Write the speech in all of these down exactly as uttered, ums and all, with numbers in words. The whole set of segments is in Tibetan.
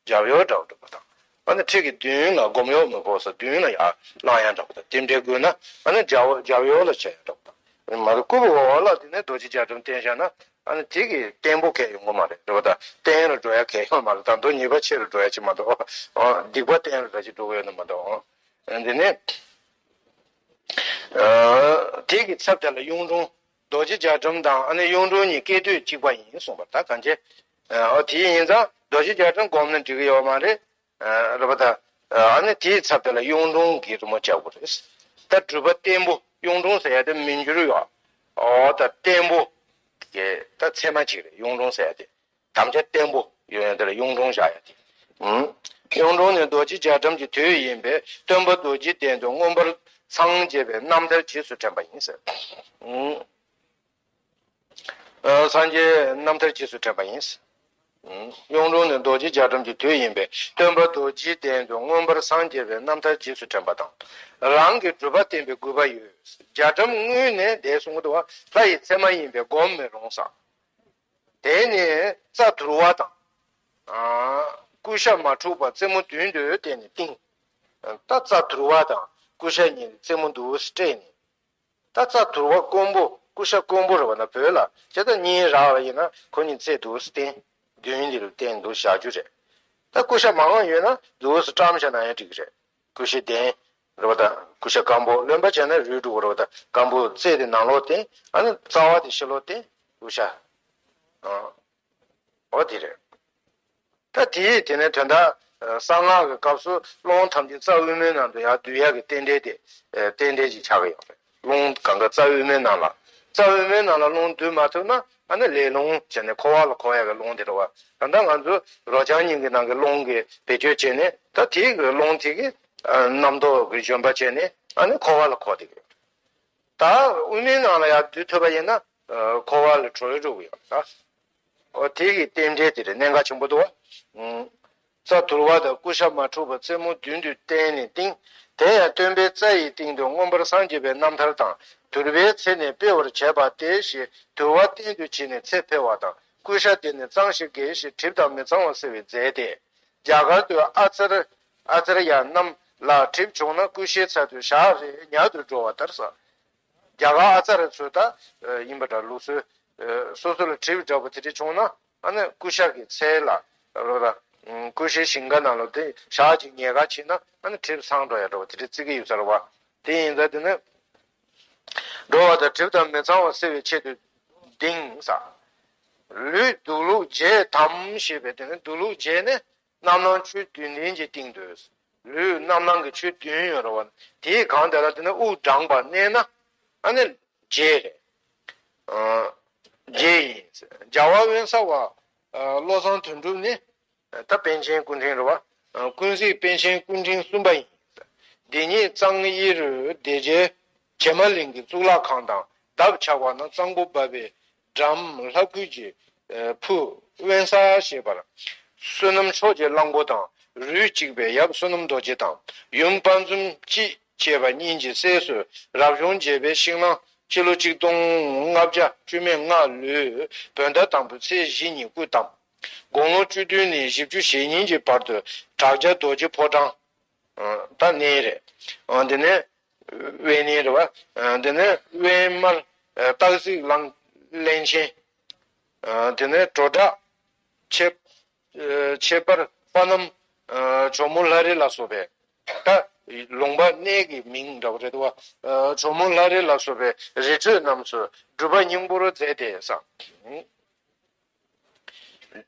རྒྱབ་ཡོལ་འདྲ་བོ་འགྲོ་བ་དང་། ཨ་ནི་ཁྲི་གི་མདུན་ལ་སྒོམ་ཡོལ་མི་ཕོག་ས་མདུན་ལ་ཡར་ལངས་ཡ་འདྲ་བོ་དང་། དེ་འདྲའི་དགོས་ན་ཨ་ནི་རྒྱབ་རྒྱབ་ཡོལ་ལ་བྱེད་ཡ་འདྲ་བོ་དང་། མ་གཏོགས་སྐུ་པར་འོག་ལ་དེ་ནས་རྡོ་རྗེ་རྒྱ་གྲམ་བསྟན་བཞག་ན། ཨ་ནི་དེ་གི་བརྟན་པོ་གང་ཡང་ཡོང་གི་མ་རེད། རེད་པ། ད་བརྟན་རུ་འགྲོ་ཡ་གང་ཡང་ཡོད་མ་རེད། ད་མདོ་ཉེས་པ་ཆེ་རུ་འགྲོ་ཡ་ཅིག་མ་གཏོགས། ཨ། སྡིག་པ་བརྟན་རུ་འགྲོ་ཅིག་འགྲོ་གི་ཡོད་ནི་མ་གཏོགས། ཨ། འདི་ནས། ཨ། དེ་གི་ཚབ་དེ་ལ་གཡུང་དྲུང་། རྡོ་རྗེ་རྒྱ་གྲམ་དང་ཨ་ནི་གཡུང་དྲུང་གཉིས་སྐད་དོད་གཅིག་པ་ཡིན་གསུངས་པ། ད་གང་བྱེད། ཨ། དེ་ཡིན་ཙང་རྡོ་རྗེ་རྒྱ་གྲམ་སྒོམ་ན་འགྲིག་གི་ཡོད་མ་རེད། ཨ། རེད་པ། ད། ཨ་ནི་དེའི་ཚབ་དེ་ལ་གཡུང་དྲུང་གི་རི་མོ་བྱ་དགོས་རེད། ད་སྒྲུབ་པ་བརྟན་པོ། གཡུང་དྲུང་ཟེར་ཡ་དེ་མི་འགྱུར་ཡོད། ཨོ། ད་བརྟན་པོ། དེ་ད་ཚད་མ་གཅིག་རེད། གཡུང་དྲུང་ཟེར་ཡ་དེ། དམ་བཅའ་བརྟན་པོ་ཡོད་ཡ་དེ་ལ་གཡུང་དྲུང་བཞག་ཡ་དེ། ཨུམ། གཡུང་དྲུང་ནི་རྡོ་རྗེ་རྒྱ་གྲམ་གྱི་དོད་ཡིན་པས། སྟོན་པ་རྡོ་རྗེ་གདན་དུ་མངོན་པར་སངས་རྒྱས་པའི་རྣམ་ཐར་རྗེས་སུ་དྲན་པ་ཡིན་ཟེར། ཨུམ། ཨ། སངས་རྒྱས་རྣམ་ཐར་རྗེས་སུ་དྲན་པ་ཡིན། ཨུམ། གཡུང་དྲུང་ནི་རྡོ་རྗེ་རྒྱ་གྲམ་གྱི་དོད་ཡིན་པས། སྟོན་པ་རྡོ་རྗེ་གདན་དུ་མངོན་པར་སངས་རྒྱས་པའི་རྣམ་ཐར་རྗེས་སུ་དྲན་པ་དང་། རང་གི་སྒྲུབ་པ་བསྟན་པའི་དགོས་པ་ཡོད། རྒྱ་གྲམ་དངོས་ནས་འདས་སོང་གི་འདུག་བ། ལྷ་ཡི་མཚན་མ་ཡིན་པས་སྒོམ་མི་རུང་ཟེར། དེ་ནས་རྩ་དུར་བ་དང་། ཨ། ཀུ་ཤ་མ་འཁྲུགས་པ་རྩེ་མོ་མདུན་དུ་བསྟན་ནས་བཏིང་། ད་རྩ་དུར་བ་དང་ཀུ་ཤ་གཉིས་རྩེ་མོ་འདུག་སེ་སྤྲད་ནས། ད་རྩ་དུར་བ་དཀོན་པོ། ཀུ་ཤ་དཀོན་པོ་རེད་པ། ན་བོད་ལ་ཇི་ལྟར་གཉིས་རག་པ་ཡིན་ན་ཁོ་གཉིས་རྩེ་འདུག་སེ་བསྟན། མདུན་འདི་རུ་བསྟན་འདུག་བཞག་རྒྱུ་རེད། ད་ཀུ་ཤ་མང་བ་ཡོད་ན་འདུག་སེ་བཀྲམ་བཞག་ན་ཡང་འགྲིག་གི་རེད། ཀུ་ཤའི་གདན། རེད་པ། ད་ཀུ་ཤ་སྐམ་པོ། རློན་པ་བྱས་ན་རུལ་འགྲོ་གི་རེད་པ། ད་སྐམ་པོ་རྩེ་དེ་ནང་ལོགས་བསྟན། ཨ་ནི་རྩ་བ་དེ་ཕྱི་ལོགས་བསྟན། ཀུ་ཤ། ཨ། འོ་དེ་རེད། ད་དེའི་དེ་ནས་དོན་དག། ཨ། གསང་སྔགས་ཀྱི་སྐབས་སུ་རླུང་ཐམས་ཅད་རྩ་དབུ་མའི་ནང་དུ་ཡར་བསྡུ་ཡག་གི་རྟེན་འབྲེལ་དེ། ཨ། རྟེན་འབྲེལ་ཅིག་ཆགས་ཀྱི་ཡོད་རེད། རླུང་གང་ག་རྩ་དབུ་མའི་ནང་ལ། རྩ་དབུ་མའི་ནང་ལ་རླུང་བསྡུ་མ་ཐུབ་ན་ཨ་ནི་ལས་རླུང་བྱས་ནས་འཁོར་བ་ལ་འཁོར་ཡག་གི་རླུང་དེ་རེད་པ། ད་ལྟ་ང་ཚོ་རོ་རྐྱང་སྙིང་གི་ནང་གི་རླུང་གིས་བེད་སྤྱོད་བྱས་ནས། ད་དེའི་གི་རླུང་དེ་གིས། ཨ། རྣམ་རྟོག་གི་བཞོན་པ་བྱས་ནས་ཨ་ནི་འཁོར་བ་ལ་འཁོར་བསྡད་ཀྱི་ཡོད་རེད། ད་དབུ་མའི་ནང་ལ་ཡར་བསྡུ་ཐུབ་པ་ཡིན་ན། ཨ། འཁོར་བ་ལས་གྲོལ་འགྲོ་གི་ཡོད་ད། འོ་དེ་གི་རྟེན་འབྲེལ་དེ་རེད། གནད་འགག་ཆེན་པོ་འདུག་བ། ཨུམ། རྩ་དུར་བ་དང་ཀུ་ཤ་མ་འཁྲུགས་པ་རྩེ་མོ་མདུན་དུ་བསྟན་ནས་བཏིང་། དེ་ཡང་སྟོན་པའི་རྩ་ཡི་སྟེང་དུ་མངོན་པར་སངས་རྒྱས་པའི་རྣམ་ཐར་དང་། དུར་བའི་ཚེ་ནི་སྤེལ་བར་བྱེད་པ་སྟེ་ཞེས་དུར་བ་རྟེན་དུ་བྱས་ནས་ཚེ་འཕེལ་བ་དང་། ཀུ་ཤ་དེ་ནི་གཙང་ཞིང་དགེ་ཞིང་གྲིབ་དང་མི་གཙང་བ་སེལ་བའི་རྫས་ཏེ། རྒྱ་གར་དུ་ཨ་ཙར། ཨ་ཙརྱ་རྣམས་ལ་གྲིབ་བྱུང་ན་ཀུ་ཤའི་ཚལ་དུ་ཞག་རེ་ཉལ་དུ་འགྲོ་བ་ལྟར་ཟེར། རྒྱ་གར་ཨ་ཙརྱ་ཚོ་ད་ཡིན་པ་འདྲ། ལུགས་སྲོལ། སོ་སོ་ལ་གྲིབ་འདྲ་པོ་དེ་འདྲ་བྱུང་ན་ཨ་ནི་ཀུ་ཤ་གི་ཚལ་ལ། རོ་ལ། ཀུ་ཤའི་ཞིང་ཁ་ནང་ལ་དེ་ཞག་གཅིག་ཉལ་ག་ཕྱིན་ན་ཨ་ནི་གྲིབ་སངས་འགྲོ་ཡ་འདྲ་པོ་དེ་འདྲ་བརྩི་གི་ཡོད་ས་རེད་པ། དེ་ཡིན་ཙང་དེ་ནི། འགྲོ་བ་དང་གྲིབ་དང་མི་གཙང་བ་སེལ་བའི་ཆེད་དུ་ལྡིང་ཟེར། ལུས་དུག་ལོག་བརྗེད་དམ་ཞེས་པའི་དེ་ནི་དུག་ལོག་བརྗེད་ནས། རྣམ་སྣང་ཆོས་བདུན་ལྡན་གྱི་སྟེང་དུ། ལུས་རྣམ་སྣང་གི་ཆོས་བདུན་ཡོད་རེད་པ། དེའི་སྒང་དེ་ལ་དེ་ནི་དབུགས་བགྲངས་པ་མནན་ན་ཨ་ནི་བརྗེད་རེད། ཨ། བརྗེད་ཡིན། རྒྱལ་བ་དབེན་ས་པ། ཨ། བློ་བཟང་དོན་གྲུབ་ནི། ད་པཎ་ཆེན་སྐུ་ཕྲེང་རེད་པ། ཨ། ཀུན་གཟིགས་པཎ་ཆེན་སྐུ་ཕྲེང་གསུམ་པ་ཡིན། འདི་ཉིད་གཙང་གཡས་རུ་སྡེ་བརྒྱད་བྱེ་མ་གླིང་གི་གཙུག་ལག་ཁང་དང་། འདབས་ཆགས་པ་ན་གཙང་པོ་འབབ་པའི་འགྲམ་ལྷ་ཁུལ་གྱི་ཕུ་དབེན་ས་ཞེས་པར། བསོད་ནམས་མཆོག་གི་གླང་པོ་དང་། རུས་གཅིག་པའི་ཡབ་བསོད་ནམས་རྡོ་རྗེ་དང་། ཡུམ་དཔལ་འཛོམས་སྐྱིད་ཅེས་པ་གཉིས་ཀྱི་སྲས་སུ་རབ་བྱུང་བརྒྱད་པའི་ཤིང་གླང་སྤྱི་ལོ་གཅིག་སྟོང་ལྔ་བརྒྱ་བཅུ་མེད་ལྔ་ལོའི་བོད་ཟླ་དང་པོའི་ཚེས་བཞི་ཉིན་སྐུ་བལྟམས། དགུང་ལོ་བཅུ་བདུན་ནས་བཞི་བཅུ་ཞེ་གཉིས་ཀྱི་བར་དུ་བྲག་བརྒྱ་རྡོ་རྗེ་ཕོ་བྲང་། ད་གནས་རེད། འོ་དེ་ནས་དབེན་གནས་རེད་པ། དེ་ནས་དབེན་སྨར་སྟག་གཟིག་གླང་བློན་ཆེན། དེ་ནས་གྲོ་བྲག་ཆེ། ཨ། ཁྱད་པར་དཔའ་རྣམ། ཨ། ཇོ་མོ་ལྷ་རི་ལ་སོགས་པའི། ད་ལུང་པ་གནས་ཀྱི་མིང་འདྲ་པོ་རེད་འདུག་པ། ཨ། ཇོ་མོ་ལྷ་རི་ལ་སོགས་པའི་རི་ཁྲོད་རྣམས་སུ་སྒྲུབ་པ་སྙིང་པོར་མཛད་དེ་ཟེར།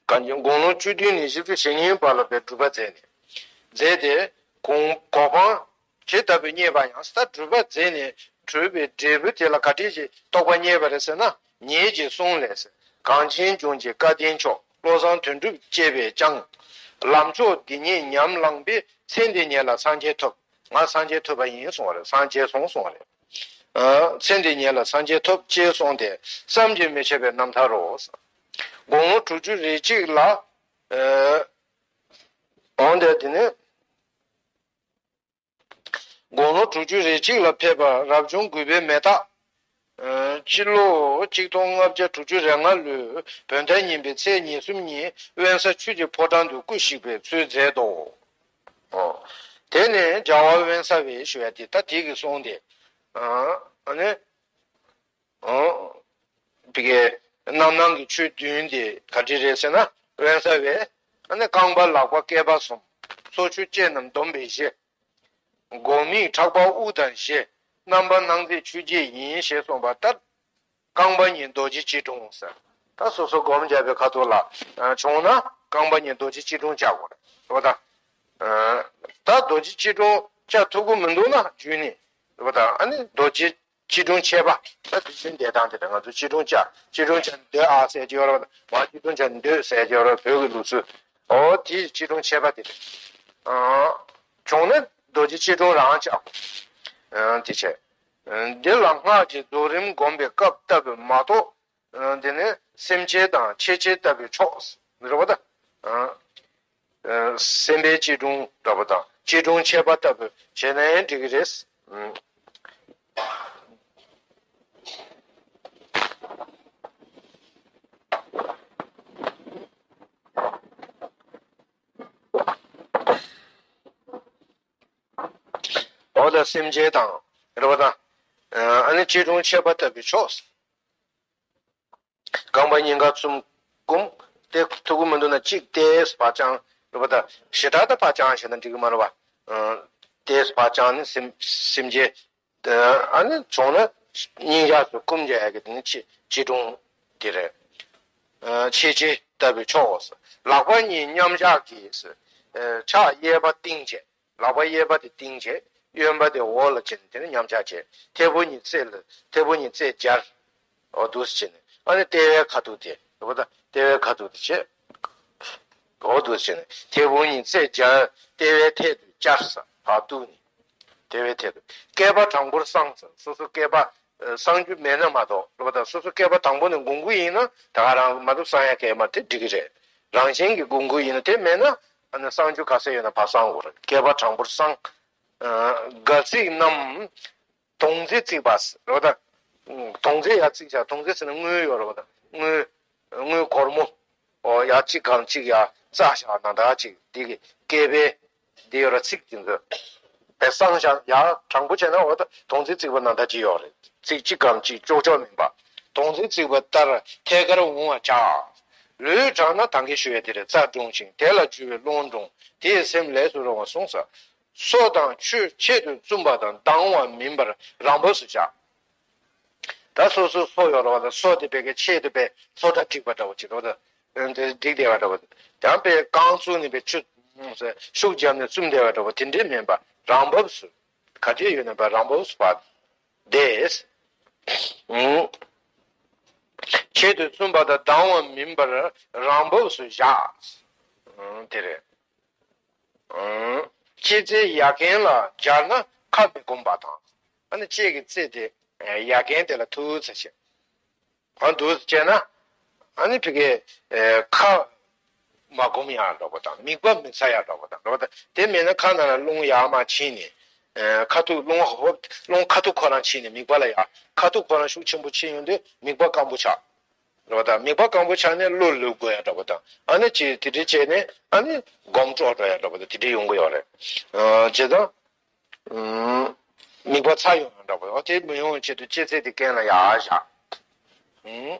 དགུང་ལོ་བཅུ་བདུན་ནས་བཞི་བཅུ་ཞེ་གཉིས་བར་ལ་བའི་སྒྲུབ་པ་མཛད་ནས། མཛད་དེ། གོ་གོ་འཕང་ཇི་ལྟ་བུ་བརྙེས་པ་ཡང་། ད་སྒྲུབ་པ་མཛད་ནས་གྲུབ་པའི་འབྲས་བུ་དེ་ལ་ག་འདྲས་ཀྱི་རྟོགས་པ་བརྙེས་པ་རེད་ཟེར་ན། ཉིད་ཀྱི་གསུང་ལས། གངས་ཅན་ལྗོངས་ཀྱི་སྐལ་ལྡན་མཆོག་བློ་བཟང་དོན་གྲུབ་ཅེས་པས་ཀྱང་། ལམ་མཆོག་འདི་ཉིད་ཉམས་བླངས་པས། ཚེ་འདི་ཉིད་ལ་སངས་རྒྱས་ཐོབ། ང་སངས་རྒྱས་ཐོབ་པ་ཡིན་གསུང་བ་རེད། སངས་རྒྱས་སོང་གསུང་བ་རེད། ཨ། ཚེ་འདི་ཉིད་ལ་སངས་རྒྱས་ཐོབ་ཅེས་གསུངས་ཏེ་བསམ་གྱིས་མི་ཁྱབ་པའི་རྣམ་ཐར་རོ། དགུང་ལོ་དྲུག་ཅུ་རེ་གཅིག་ལ། ཨ། འོན་ཏེ་དེ་ནས། དགུང་ལོ་དྲུག་ཅུ་རེ་གཅིག་ལ་ཕེབས་པ་རབ་བྱུང་དགུ་པའི་མེ་སྟག། སྤྱི་ལོ་གཅིག་སྟོང་ལྔ་བརྒྱ་དྲུག་ཅུ་རེ་ལྔ་ལོའི་བོད་ཟླ་གཉིས་པའི་ཚེས་ཉེར་གསུམ་ཉིན་དབེན་ས་ཆོས་ཀྱི་ཕོ་བྲང་དུ་སྐུ་གཤེགས་པའི་ཚུལ་མཛད་དོ། དེ་ནས་རྒྱལ་བ་དབེན་ས་པའི་ཞུ་ཡ་དེ་ད་དེ་གི་གསུང་དེ། ཨ་ནི། ཨོ། དེ་གའི་རྣམ་སྣང་གི་ཆོས་བདུན་དེ་ག་འདྲ་རེད་ཟེར་ན། དབེན་ས་པས་ཨ་ནི་རྐང་པ་ལག་པ་སྐེད་པ་གསུམ། སོ་ཆུ་ལྕེ་རྣམས་བསྡོམས་པས་བཞི། མགོ་མིག་ཕྲག་པ་དབུ་དང་བཞི། རྣམ་པར་སྣང་མཛད་ཆུ་སྐྱེས་ཡིན་ཞེས་གསུངས་པ་ལྟར། རྐང་པ་གཉིས་རྡོ་རྗེ་སྐྱིལ་ཀྲུང་ཟེར། ད་སོ་སོ་སྒོམ་བརྒྱབ་པའི་ཁ་ཐུག་ལ་བྱུང་ན་རྐང་པ་གཉིས་རྡོ་རྗེ་སྐྱིལ་ཀྲུང་བྱ་དགོས་རེད་པ་ད། ད་རྡོ་རྗེ་སྐྱིལ་ཀྲུང་བྱ་ཐུབ་ཀྱི་མི་འདུག་ན་རྒྱུན་ནས་རེད་པ་ད། ཨ་ནི་རྡོ་རྗེ་སྐྱིལ་ཀྲུང་ཆད་པ། ད་དེ་བཞིན་བསྡད་སྟངས་དེ་ལ་ང་ཚོ་སྐྱིལ་ཀྲུང་བཅའ། སྐྱིལ་ཀྲུང་བཅའ་ནས་སྡོད་ཨ་ཟེར་གྱི་ཡོད་རེད་པ། མར་སྐྱིལ་ཀྲུང་བཅའ་ནས་སྡོད་ཟེར་གྱི་ཡོད་རེད། བོད་ཀྱི་ལུགས་སྲོལ། ཨོ་དེ་སྐྱིལ་ཀྲུང་ཆད་པ་དེ་རེད། བྱུང་ན་རྡོ་རྗེ་སྐྱིལ་ཀྲུང་རང་བཅའ་དགོས། དེ་བྱས། འདི་ལ་སྔགས་ཀྱི་རྫོགས་རིམ་བསྒོམ་པའི་སྐབས་ལྟ་བུ་མ་གཏོགས། དེ་ནི་སེམས་བསྐྱེད་དང་ཆེ་བསྐྱེད་ལྟ་བུའི་ཕྱོགས་རེད་པ་ད། སེམས་དཔའི་སྐྱིལ་ཀྲུང་འདྲ་པོ་དང་སྐྱིལ་ཀྲུང་ཆད་པ་ལྟ་བུ་བྱས་ན་ཡང་འགྲིག་གི་རེད། འོ་ད་སེམས་བསྐྱེད་དང་རེད་པ་དང་། ཨ་ནི་སྐྱིལ་ཀྲུང་ཆད་པ་ལྟ་བུའི་ཕྱོགས། རྐང་པ་གཉིས་ཀ་བཙུམ་བསྐུམ། དེ་ཐུབ་ཀྱི་མི་འདུག་ན་གཅིག་ཏོག་ཙམ་བག་ཅང་རེད་པ་ད། ཞེ་དྲག་ད་བག་ཅང་བྱས་ན་འགྲིག་གི་མ་རེད་པ། ཏོག་ཙམ་བག་ཅང་ནི་སེམས་སེམས་བསྐྱེད། ཨ་ནི་བྱུང་ན་སྙིང་ག་སུ་བསྐུམ་རྒྱག་ཡ་གི་དེ་ནི་སྐྱིལ་སྐྱིལ་ཀྲུང་དེ་རེད། ཆེ་བསྐྱེད་ལྟ་བུའི་ཕྱོགས། ལག་པ་གཉིས་མཉམ་བཞག་གིས། ཕྱག་གཡས་པ་སྟེང་བྱས། ལག་པ་གཡས་པ་དེ་སྟེང་བྱས། གཡོན་པ་དེ་འོག་ལ་བྱས་ནས་དེ་ནས་མཉམ་བཞག་བྱས། མཐེ་བོ་གཉིས་རྩེ་ལ། མཐེ་བོ་གཉིས་རྩེ་སྦྱར། འོ་འདུག་སེ་བྱས་ནས་ཨ་ནི་ལྟེ་བའི་ཁ་ཐུག་དེ་རེད་པ་ད། ལྟེ་བའི་ཁ་ཐུག་དེ་བྱས། འོ་འདུག་སེ་བྱས་ནས་མཐེ་བོ་གཉིས་རྩེ་སྦྱར། ལྟེ་བའི་ཐད་དུ་སྦྱར་ས་བར་གཏུགས་ནས། ལྟེ་བའི་ཐད་དུ་སྐེད་པ་དྲང་པོར་བསྲང་ས། སོ་སོ་སྐེད་པ་ཨ་བསྲང་རྒྱུ་མེད་ན་མ་གཏོགས་རེད་པ་ད། སོ་སོ་སྐེད་པ་དྲང་པོ་ནས་སྒུར་དགོས་ཡིན་ན་ད་ག་རང་མ་གཏོགས་བསྲང་ཡ་གལ་མ་རེད། དེ་འགྲིག་གི་རེད། རང་བཞིན་གྱིས་སྒུར་དགོས་ཡིན་ན། དེ་མེད་ན་ཨ་ནི་བསྲང་རྒྱུ་ག་ཚད་ཡོད་ན་ཕར་བསྲང་དགོས་རེད། སྐེད་པ་དྲང་པོར་བསྲང་། སྒལ་ཚིགས་རྣམས་དོང་རྩེ་བརྩིགས་པ་རེད་པ་ད། དོང་རྩེ་ཡར་བརྩིགས་བཞག། དོང་རྩེ་ཟེར་ན་དངུལ་ཡོད་རེད་པ་ད། དངུལ་དངུལ་སྒོར་མོ། ཨོ་ཡར་གཅིག་གམ་གཅིག་ཡར་བཙགས་བཞག་ན་ད་གཅིག་འདི་གི་སྐེད་པའི་འདི་ཡོད་ར་ཚིགས་འདི་ཚོ་བས་བསྲང་བཞག་ཡར་དྲང་པོ་བྱས་ན་འོ་ད་དོང་རྩེ་བརྩིགས་པ་ན་ད་ཅི་ཡོད་རེད། ཚིགས་གཅིག་གམ་གཅིག་ཅོག་ཅོག་མིན་པ། དོང་རྩེ་བརྩིགས་པ་ལྟར་ཐད་ཀར་འོང་བར་བྱ། ལུས་དྲང་ན་ད་གིན་ཞུ་བའི་དེ་རེད། རྩ་བཀྲུང་ཞིང་དེ་ལ་རྒྱུ་བའི་རླུང་བཀྲུང་། དེས་སེམས་ལས་སུ་རུང་བར་གསུངས་ས། སོ་དང་ཆུས་ཆེད་དུ་བཙུམས་པ་དང་ལྡང་བ་མིན་པར་རང་བབས་སུ་བཞག། ད་སོ་སོ་སོ་ཡོད་རེད་པ་ད། སོ་དེ་བས་ཀྱི་ཆེད་དུ་བས་སོ་ད་བསྒྲིགས་པ་འདྲ་བོ་ཅིག་རེད་པ་ད། དེ་བསྒྲིགས་བསྡད་པ་འདྲ་བོ། ཡང་བས་རྐང་བཙུགས་ནས་བས་ཆུ་ཤུགས་བརྒྱབ་ནས་བཙུམས་བསྡད་པ་འདྲ་བོ་དེ་འདྲས་མིན་པ་རང་བབས་སུ། ག་འདྲས་ཡོད་ན་བས་རང་བབས་སུ་བབས་ཏེ། ཆེད་དུ་བཙུམས་པ་དང་ལྡང་བ་མིན་པར་རང་བབས་སུ་བཞག། དེ་རེད། ལྕེ་རྩེ་ཡ་རྐན་ལ་སྦྱར་ན་ཁ་མི་སྐོམ་པ་དང་། ཨ་ནི་ལྕེ་གི་རྩེ་དེ་ཡ་རྐན་དེ་ལ་ཐུག་ཚེ་བྱེད། ཨ་འདུག་བྱས་ན་ཨ་ནི་ཕ་གི་ཁ་མ་སྐོམ་ཡག་འདྲ་པོ་དང་། མིད་པ་མི་ཚ་ཡག་འདྲ་པོ་དང་འདྲ་པོ་དང་། དེ་མེད་ན་ཁ་ནང་ལ་རླུང་ཡར་མར་ཕྱིན་ནས། ཁ་ཐུག་རླུང་ཧོབ་རླུང་ཁ་ཐུག་ཁོ་རང་ཕྱིན་ནས་མིད་པ་ལ་ཡ། ཁ་ཐུག་ཁོ་རང་ཤུགས་ཆེན་པོ་ཕྱིན་ཡོང་དུས་མིད་པ་སྐམ་པོ་ཆགས། རེད་པ་དང་། མིད་པ་སྐམ་པོ་ཆགས་ནས་གློ་ལུ་དགོས་ཡ་འདྲ་པོ་དང་། ཨ་ནི་ཅི་དེ་འདྲ་བྱས་ནས་ཨ་ནི་སྒོམ་སྤྲོ་འགྲོ་ཡ་འདྲ་པོ་དང་དེ་འདྲ་ཡོང་གི་ཡོད་རེད། ཨ་བྱས་ཙང་། ཨུམ། མིད་པ་ཚ་ཡོང་ཡ་འདྲ་པོ་དང་། དེ་མི་ཡོང་བའི་ཆེད་དུ་ལྕེ་རྩེ་དེ་རྐན་ལ་ཡར་བཞག། ཨུམ།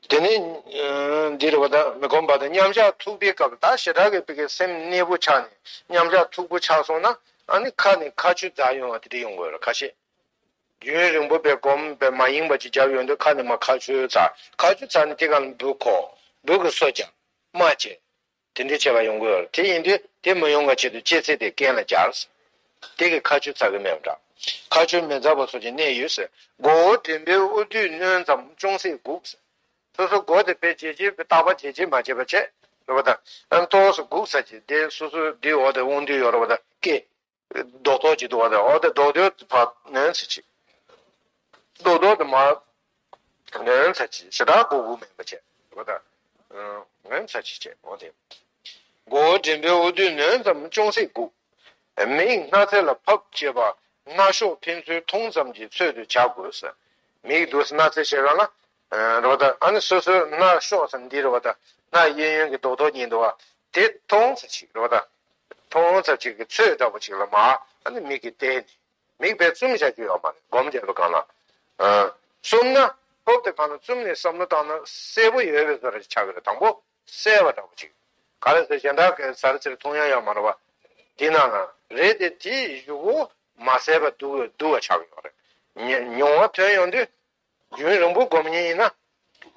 དེ་ནས་ཨ་འདི་རེད་པ་དང་། མི་སྐོམ་པ་དང་། མཉམ་བཞག་ཐུག་པའི་སྐབས་ད་ཞེ་དྲག་གི་ཕ་གི་སེམས་གནས་པོ་ཆགས་ནས་མཉམ་བཞག་ཐུག་པོ་ཆགས་སོང་ན་ཨ་ནི་ཁ་ནས་ཁ་ཆུ་འཛག་ཡོང་བ་དེ་འདྲ་ཡོང་གི་ཡོད་རེད། ཁ་ཤས། རྒྱུན་རིང་པོ་བས་སྒོམ་བས་མ་ཡེངས་པ་ཅིག་བརྒྱབ་ཡོང་དུས་ཁ་ནས་མར་ཁ་ཆུ་འཛག། ཁ་ཆུ་འཛག་ནས་དེ་ག་ལ་འབུ་ཁོག་འབུ་གི་སོ་རྒྱག་རྨ་བྱས། དེ་འདྲའི་བྱེད་པ་ཡོང་གི་ཡོད་རེད། དེ་ཡིན་དུས་དེ་མི་ཡོང་བའི་ཆེད་དུ་ལྕེ་རྩེ་དེ་རྐན་ལ་སྦྱར། དེ་གིས་ཁ་ཆུ་འཛག་གི་མེད་པ་འདྲ། ཁ་ཆུ་མི་འཛག་པ་སོགས་ཀྱི་གནད་ཡོད་ཟེར། མགོ་བོ་མགྲིན་པའི་དབུས་སྡུད་སྣོན་ཙམ་ཅུང་ཟད་སྒུག་ཟེར། སོ་སོ་མགོ་དེ་བས་བརྗེད་བརྗེད་བརྟག་པ་བརྗེད་བརྗེད་མ་བྱེད་པ་བྱས། རེད་པ་དང་། ཨ་ཏོག་ཙམ་སྒུག་ས་ཅིག་དེ་སོ་སོའི་འདི་འོག་དེ་དབང་སྡུད་ཡོད་རེད་པ་དང་། སྐེ། རྡོག་རྡོག་ཅིག་འདུག་པ་དང་། འོ་དེ་རྡོག་རྡོག་དེ་ཕར་ནོན་ཚེ་ཅིག་རྡོག་རྡོག་དེ་མར་ནོན་ཚེ་ཅིག་ཞེ་དྲག་སྒུག་སྒུག་མེད་པ་བྱས། རེད་པ་དང་། ནོན་ཚེ་ཅིག་བྱས། འོ་དེ། མགོ་བོ་མགྲིན་པའི་དབུས་སྡུད་སྣོན་ཙམ་ཅུང་ཟད་སྒུག་མིག་སྣ་རྩེ་ལ་ཕབ་བྱས་པ། སྣ་ཤོག་ཕན་ཚུན་མཐོང་ཙམ་གྱི་ཚོད་དུ་བྱ་དགོས་ཟེར། མིག་འདུག་སེ་སྣ་རྩེ་བྱེད་ག་ལ། རེད་པ་ད། ཨ་ནི་སོ་སོའི་སྣ་ཤོག་ཟེར་འདི་རེད་པ་ད། སྣ་གཡས་གཡོན་གྱི་རྡོག་རྡོག་གཉིས་འདུག་བ། དེ་མཐོང་ཙམ་ཅིག་རེད་པ་ད། མཐོང་ཙམ་ཅིག་གི་ཚོད་འདྲ་པོ་ཅིག་ལ་མ། ཨ་ནི་མིག་གིས་བལྟས་ནས། མིག་དཔེ་བཙུམ་བྱ་རྒྱུ་ཡོད་མ་རེད། སྒོམ་རྒྱག་པའི་སྒང་ལ། ཨ། བཙུམ་ན་ཧོབ་དེ་གང་ལ་བཙུམ་ནས་བསམ་བློ་བཏང་ན་གསལ་པོ་ཡོད་པའི་བཟོ་འདྲ་ཅིག་ཆགས་ཀྱི་རེད། དང་པོ་གསལ་བ་འདྲ་པོ་ཅིག་ག་རེ་ཟེར་གཞན་དག་གི་ཟ་རི་ཚིར་མཐོང་ཡ་ཡོད་མ་རེད་པ། འདི་ནང་ན་རེད་དེ། དེའི་གཞུག་གུ་མ་གསལ་བ་འདུག་འདུག་པ་ཆགས་ཀྱི་ཡོད་རེད། ཉེ་མྱོང་བ་ཐོན་ཡོང་དུས། རྒྱུན་རིང་པོ་སྒོམ་མཁན་ཡིན་ན།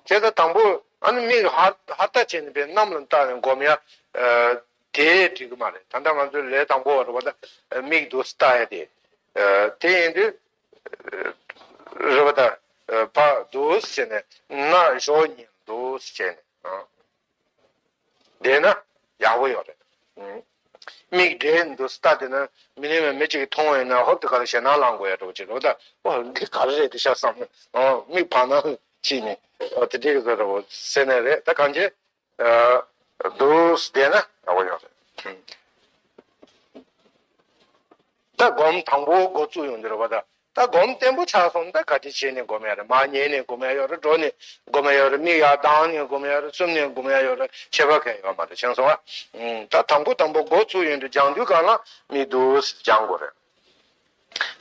བྱས་ཙང་དང་པོ་ཨ་ནི་མིག་ཧར་ཧར་ལྟ་བྱས་ནས་པའི་གནམ་ལ་བལྟས་ནས་སྒོམ་ཡ། ཨ། དེ་འགྲིག་གི་མ་རེད། ད་ལྟ་ང་ཚོའི་ལས་དང་པོ་བ་རེད་པ་ད། མིག་འདུག་སེ་ལྟ་ཡ་དེ། ཨ། དེ་ཡིན་དུས། རེད་པ་ད། ཕར་འདུག་སེ་བྱས་ནས་སྣ་གཞོགས་གཉིས་འདུག་སེ་བྱས་ནས། ཨ། བསྡད་ན་ཡག་པོ་ཡོད་རེད། ཨང་། མིག་བགྲད་འདུག་སེ་ལྟ་བསྡད་ན་མི་ནི་མ་མི་གཅིག་གིས་མཐོང་བ་ཡིན་ན་ཧོབ་དེ་ག་ལ་ཞེད་སྣང་ལངས་དགོས་ཡ་འདྲ་པོ་ཅིག་རེད་པ་ད། ཨོ་འདི་ག་རེ་རེད་འདི་ཤ་བསམ། ཨོ་མིག་བར་སྣང་ཕྱིན་ནས། ཨོ་དེ་འདྲའི་བཟོ་འདྲ་པོ་ཟེར་ནས་རེད། ད་གང་ཅི། ཨ། འདུག་སེ་བསྡད་ན་ཡག་པོ་ཡོད་རེད། ཨང་། ད་སྒོམ་དང་པོ་འགོ་བཙུགས་ཡོང་དུས་རེད་པ་ད། ད་སྒོམ་བརྟན་པོ་ཆགས་སོང་ན་ད་ག་དེ་བྱས་ནས་སྒོམ་ཡ་རེད། མར་ཉལ་ནས་སྒོམ་ཡ་ཡོད་རེད། འགྲོ་ནས་སྒོམ་ཡ་ཡོད་རེད། མིག་ཡར་གདངས་ནས་སྒོམ་ཡ་ཡོད་རེད། བཙུམ་ནས་སྒོམ་ཡ་ཡོད་རེད། ཁྱད་པར་གང་ཡང་ཡོད་མ་རེད། མཁྱེན་སོང་ཨ། ཨུམ། ད་དང་པོ་དང་པོ་འགོ་ཚུགས་ཡོང་དུས་སྦྱང་དུས་སྒང་ལ་མིག་འདུག་སེ་སྦྱང་དགོས་རེད།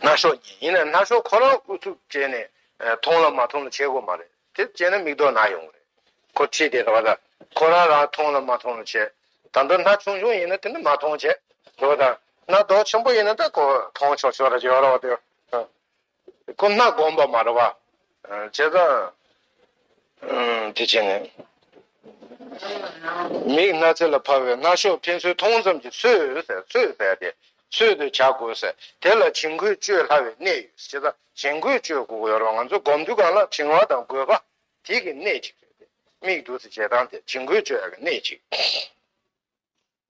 སྣ་ཤོག་གཉིས་ཡིན་ན་སྣ་ཤོག་ཁོ་རང་ཨུ་ཚུགས་བྱས་ནས། ཨ། མཐོང་ལ་མ་མཐོང་ལ་བྱེད་དགོས་མ་རེད། དེ་བྱས་ན་མིག་ལྡོག་ན་ཡོང་གི་རེད། ཁོ་ཁྲིད་དེ་རེད་པ་ད། ཁོ་རང་རང་མཐོང་ལ་མ་མཐོང་ལ་བྱས། ད་ལྟ་སྣ་ཆུང་ཆུང་ཡིན་ན་དེ་ནི་མ་མཐོང་བྱས། རེད་པ་ད། སྣ་རྡོག་ཆེན་པོ་ཡིན་ན་ད་ཁོ་མཐོང་ཆོག་ཆོག་ར་ཡོད་རེད་པ་དེ། ཨ། ཁོ་སྣ་སྒོམ་པ་མ་རེད་པ། ཨ། བྱས་ཙང་། ཨ། དེ་བྱས་ནས། མིག་སྣ་རྩེ་ལ་ཕབ་པའི་སྣ་ཤོག་ཕན་ཚུན་མཐོང་ཙམ་གྱི་ཚོད་ཟེར། ཚོད་ཟེར་ཏེ། ཚོད་དུ་བྱ་དགོས་ཟེར། དེ་ལ་བྱིང་རྒོད་གཅོད་སླ་བའི་གནད་ཡོད། བྱས་ཙང་བྱིང་རྒོད་གཅོད་དགོས་ཀྱི་ཡོད་རེད་པ། ང་ཚོ་སྒོམ་དུས་སྒང་ལ་བྱིང་བ་དང་རྒོད་པ་དེ་གི་གནད་ཅིག་རེད་དེ། མིག་འདུག་སེ་བྱེད་སྟངས་དེ་བྱིང་རྒོད་གཅོད་ཡག་གི་གནད་ཅིག་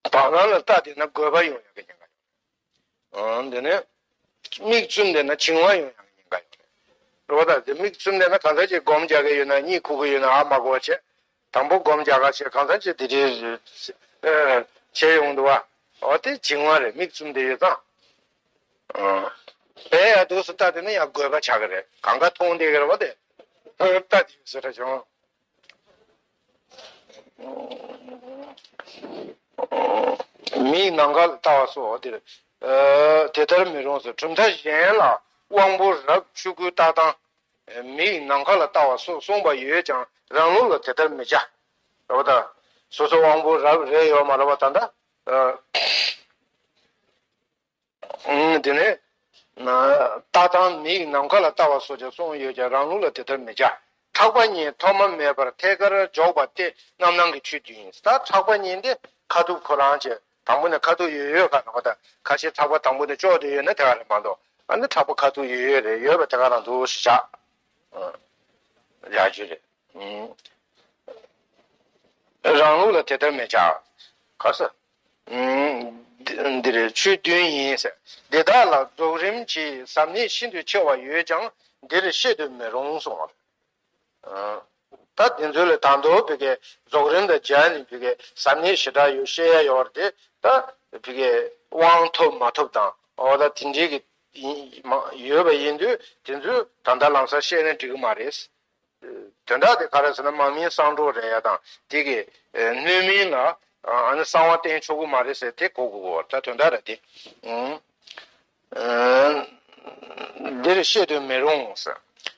བར་སྣང་ལ་ལྟ་བསྡད་ན་རྒོད་པ་ཡོང་ཡག་གི་ཉེན་ཁ་ཡོད། ཨང་། དེ་ནས་མིག་བཙུམས་བསྡད་ན་བྱིང་བ་ཡོང་ཡག་གི་ཉེན་ཁ་ཡོད་རེད། རེད་པ་ད། དེ་མིག་བཙུམས་བསྡད་ན་གང་ལྟར་ཅིག་སྒོམ་རྒྱག་གི་ཡོད་ན། གཉིད་ཁུག་གི་ཡོད་ན་ཨ་མ་གོ་བ་བྱས། དང་པོ་སྒོམ་རྒྱག་ག་བྱས། གང་ལྟར་ཅིག་དེ་འདྲའི་བྱས་ཡོང་འདུག་པ། འོ་དེ་བྱིང་བ་རེད། མིག་བཙུམས་བསྡད་ཡོད་ཙང་། ཨང་། དེ་ཡང་འདུག་སེ་ལྟ་བསྡད་ན་ཡང་རྒོད་པ་ཆགས་ཀྱི་རེད། གང་ག་མཐོང་བསྡད་ཀྱི་རེད་པ་དེ། ལྟ་བསྡད་ཡོད་ཟེར་ར་བྱུང་། མིག་ནམ་མཁའ་ལ་ལྟ་བ་སོགས་དེར། ཨ། དེ་ལྟར་མི་རུང་ཟེར། གྲུབ་མཐའ་གཞན་ལ་དབང་པོ་རབ་ཆོས་སྐུའི་ལྟ་སྟངས། མིག་ནམ་མཁའ་ལ་ལྟ་བ་སོགས་གསུངས་པ་ཡོད་ཀྱང་རང་ལུགས་ལ་དེ་ལྟར་མི་བྱ། རེད་པ་ད། སོ་སོ་དབང་པོ་རབ་རེད་ཡོད་མ་རེད་པ་ད་ལྟ། ཨ། ཨང་། དེ་ནས་ལྟ་སྟངས། མིག་ནམ་མཁའ་ལ་ལྟ་བ་སོགས་ཀྱང་གསུངས་ཡོད་ཀྱང་རང་ལུགས་ལ་དེ་ལྟར་མི་བྱ། ཕྲག་པ་གཉིས་ཐོག་མ་མེད་པར་ཐད་ཀར་འཇོག་པ་སྟེ་རྣམ་སྣང་གི་ཆོས་བདུན་ཡིན། ད་ཕྲག་པ་གཉིས་འདི་ཁ་ཐུག་ཁོ་རང་བྱས། དང་པོ་ནས་ཁ་ཐུག་ཡོད་ཡོད་ག་རེད་པ་ད། ཁ་ཤས་ཕྲག་པ་དང་པོ་ནས་གཅོག་བསྡད་ཡོད་ན་དེ་ག་རེད་མ་གཏོགས། ཨ་ནི་ཕྲག་པ་ཁ་ཐུག་ཡོད་ཡོད་རེད། ཡོད་པ་དེ་ག་རང་འདུག་སེ་བཞག་ཨ། ཡག་ཤོས་རེད། ཨང་། རང་ལུགས་ལ་དེ་ལྟར་མི་བྱ། ག་ས། ཨང་། འདི་འདི་རེད། ཆོས་བདུན་ཡིན་ཟེར། འདི་དག་ལ་རྫོགས་རིམ་གྱི་ཟབ་གནད་ཤིན་ཏུ་ཆེ་བ་ཡོད་ཀྱང་འདིར་བཤད་དུ་མི་རུང་གསུངས་པ་རེད། ཨང་། ད་འདི་ཚོ་ལ་ད་དུང་བི་ཀའི་རྫོགས་རིམ་དང་སྦྱར་ནས་བི་ཀའི་ཟབ་གནད་ཞེ་དྲག་ཡོད་བཤད་ཡ་ཡོད་རེད་དེ། ད་བི་ཀའི་དབང་ཐོབ་མ་ཐོབ་དང་། འོ་ད་དེ་འདྲའི་གི་ཡིན་མ་ཡོད་པ་ཡིན་དུས་དེ་ཚོ་ད་ལྟ་ལམ་སང་བཤད་ན་འགྲིག་གི་མ་རེད། དོན་དག་དེ་ག་རེ་ཟེར་ན་མར་མེའི་གསང་སྒྲོག་རེད་ཡ་དང་དེ་གི་སྣོད་མིན་ལ་ཨ་ནི་གསང་བ་བསྟན་ཆོག་གི་མ་རེད་ཟེར་དེ་གོ་དགོས་གོ། ད་དོན་དག་རེད་དེ། ཨང་། འདིར་བཤད་དུ་མི་རུང་ཟེར།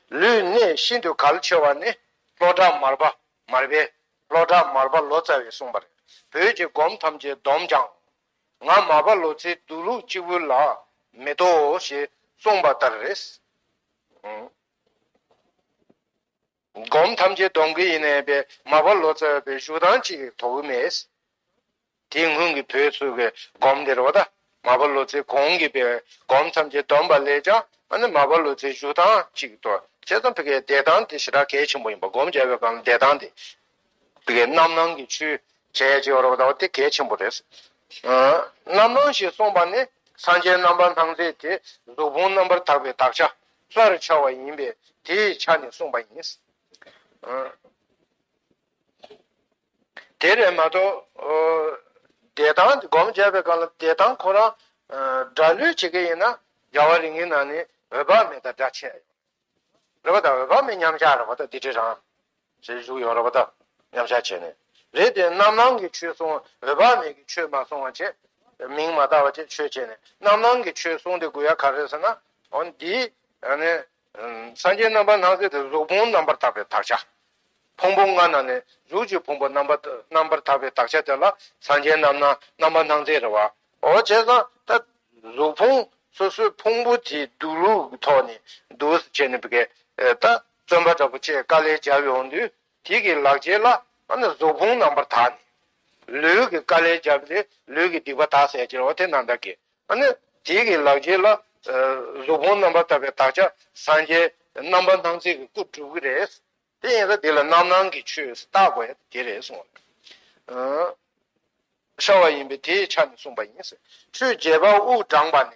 ལུས་གནད་ཤིན་ཏུ་གལ་ཆེ་བ་ནི་ལྷོ་བྲག་མར་པ། མར་པའི་ལྷོ་བྲག་མར་པ་ལོ་ཙཱ་བས་གསུངས་པ་རེད། བོད་ཀྱི་སྒོམ་ཐམས་ཅད་སྡོམ་ཀྱང་། ང་མར་པ་ལོ་ཙཱའི་སྡོད་ལུགས་གཅིག་པུ་ལ་མི་ལྟོ་ཞེས་གསུངས་པ་ལྟར་རེད། ཨང་། སྒོམ་ཐམས་ཅད་སྡོམ་གྱི་ཡིན་ནའི་པའི་མར་པ་ལོ་ཙཱ་བའི་བཞུགས་སྟངས་གཅིག་དོགས་ཀྱི་མེད། དེའི་སྔོན་གྱི་བོད་ཚོ་གི་སྒོམ་དེ་རེད་པ་ད། མར་པ་ལོ་ཙཱའི་གོང་གི་པའི་སྒོམ་ཐམས་ཅད་སྡོམ་པ་ལས་ཀྱང་ཨ་ནི་མར་པ་ལོ་ཙཱའི་བཞུགས་སྟངས་གཅིག་ཏུ། བྱས་ཙང་བི་ཀའི་བསྡད་སྟངས་དེ་ཞེ་དྲག་གལ་ཆེན་པོ་ཡིན་པ། སྒོམ་རྒྱག་པའི་སྒང་ལ་བསྡད་སྟངས་དེ། བི་ཀའི་རྣམ་སྣང་གི་ཆོས་བྱས་ཡ་ཅིག་ཡོད་རེད་པ་ད། དེ་གལ་ཆེན་པོ་རེད། ཨ། རྣམ་སྣང་ཞེས་གསུངས་པ་ནི་སངས་རྒྱས་རྣམ་པར་སྣང་མཛད་དེ་གཟུགས་ཕུང་རྣམ་པར་དག་པའི་དག་བྱ་ལྷར་འཆར་བ་ཡིན་པས་དེའི་ཆ་ནས་གསུངས་པ་ཡིན། ཨ། དེ་རེད་མ་གཏོགས། ཨོ། བསྡད་སྟངས་སྒོམ་བྱས་པའི་སྒང་ལ་བསྡད་སྟངས་ཁོ་རང་སྒྲ་བློས་བྱེད་ཀྱི་ཡིན་ན། རྒྱལ་བ་རིགས་ལྔའི་ནང་ནས་འོད་དཔག་མེད་དང་འདྲ་ཆེ་ཡོད་རེད་པ། ད་འོད་དཔག་མེད་མཉམ་གཞག་རེད་པ། ད་འདི་འདྲ་རང་ཞེས་བཞུགས་ཡོད་རེད་པ། ད་མཉམ་གཞག་བྱས་ནས་རེད་དེ། རྣམ་སྣང་གི་ཆོས་གསུང་། འོད་དཔག་མེད་ཀྱི་ཆོས་མ་གསུང་བ་བྱས། མིང་མ་བཏགས་པ་བྱས་ཆོས་བྱས་ནས་རྣམ་སྣང་གི་ཆོས་གསུང་དེ་དགོས་ཡ་ག་རེ་ཟེར་ན། འོ་འདི་ཨ་ནི་སངས་རྒྱས་རྣམ་པར་སྣང་མཛད་དེ་གཟུགས་ཕུང་རྣམ་པར་དག་པའི་དག་བྱ། ཕུང་པོ་ལྔ་ནང་ནས་གཟུགས་ཀྱི་ཕུང་པོ་རྣམ་པར་རྣམ་པར་དག་པའི་དག་བྱ་དེ་ལ་སངས་རྒྱས་རྣམ་སྣང་རྣམ་པར་སྣང་མཛད་རེད་པ། འོ་བྱས་ཙང་ད་གཟུགས་ཕུང་སོ་སོའི་ཕུང་པོ་དེའི་སྡུག་ལུགས་ཀྱི་ཐོག་ནས་འདུག་སེ་བྱས་ནས་བི་ཀའི་ད་བརྩོན་པ་འདྲ་པོ་བྱས་དཀའ་ལས་བརྒྱབ་ཡོང་དུས། དེ་གི་ལག་རྗེས་ལ་ཨ་ནི་གཟུགས་ཕུང་རྣམ་པར་དག་ནས། ལུས་ཀྱི་དཀའ་ལས་བརྒྱབ་སྟེ་ལུས་ཀྱི་སྡིག་པ་དག་ཟེར་གྱི་རེད་པ། དེ་རྣམ་དག་གི། ཨ་ནི་དེ་གི་ལག་རྗེས་ལ་གཟུགས་ཕུང་རྣམ་པར་དག་པའི་དག་བྱ་སངས་རྒྱས་རྣམ་པར་སྣང་མཛད་ཀྱི་སྐུ་འགྲུབ་ཀྱི་རེད། དེ་ཡིན་ཙང་འདི་ལ་རྣམ་སྣང་གི་ཆོས་བཏགས་དགོས་ཡ་དེ་རེད་གསུངས། ཨ། ཤར་བ་ཡིན་པས་དེའི་ཆ་ནས་གསུངས་པ་ཡིན། ཁྲུས་རྒྱས་པ་དབུགས་བགྲངས་པ་ནས།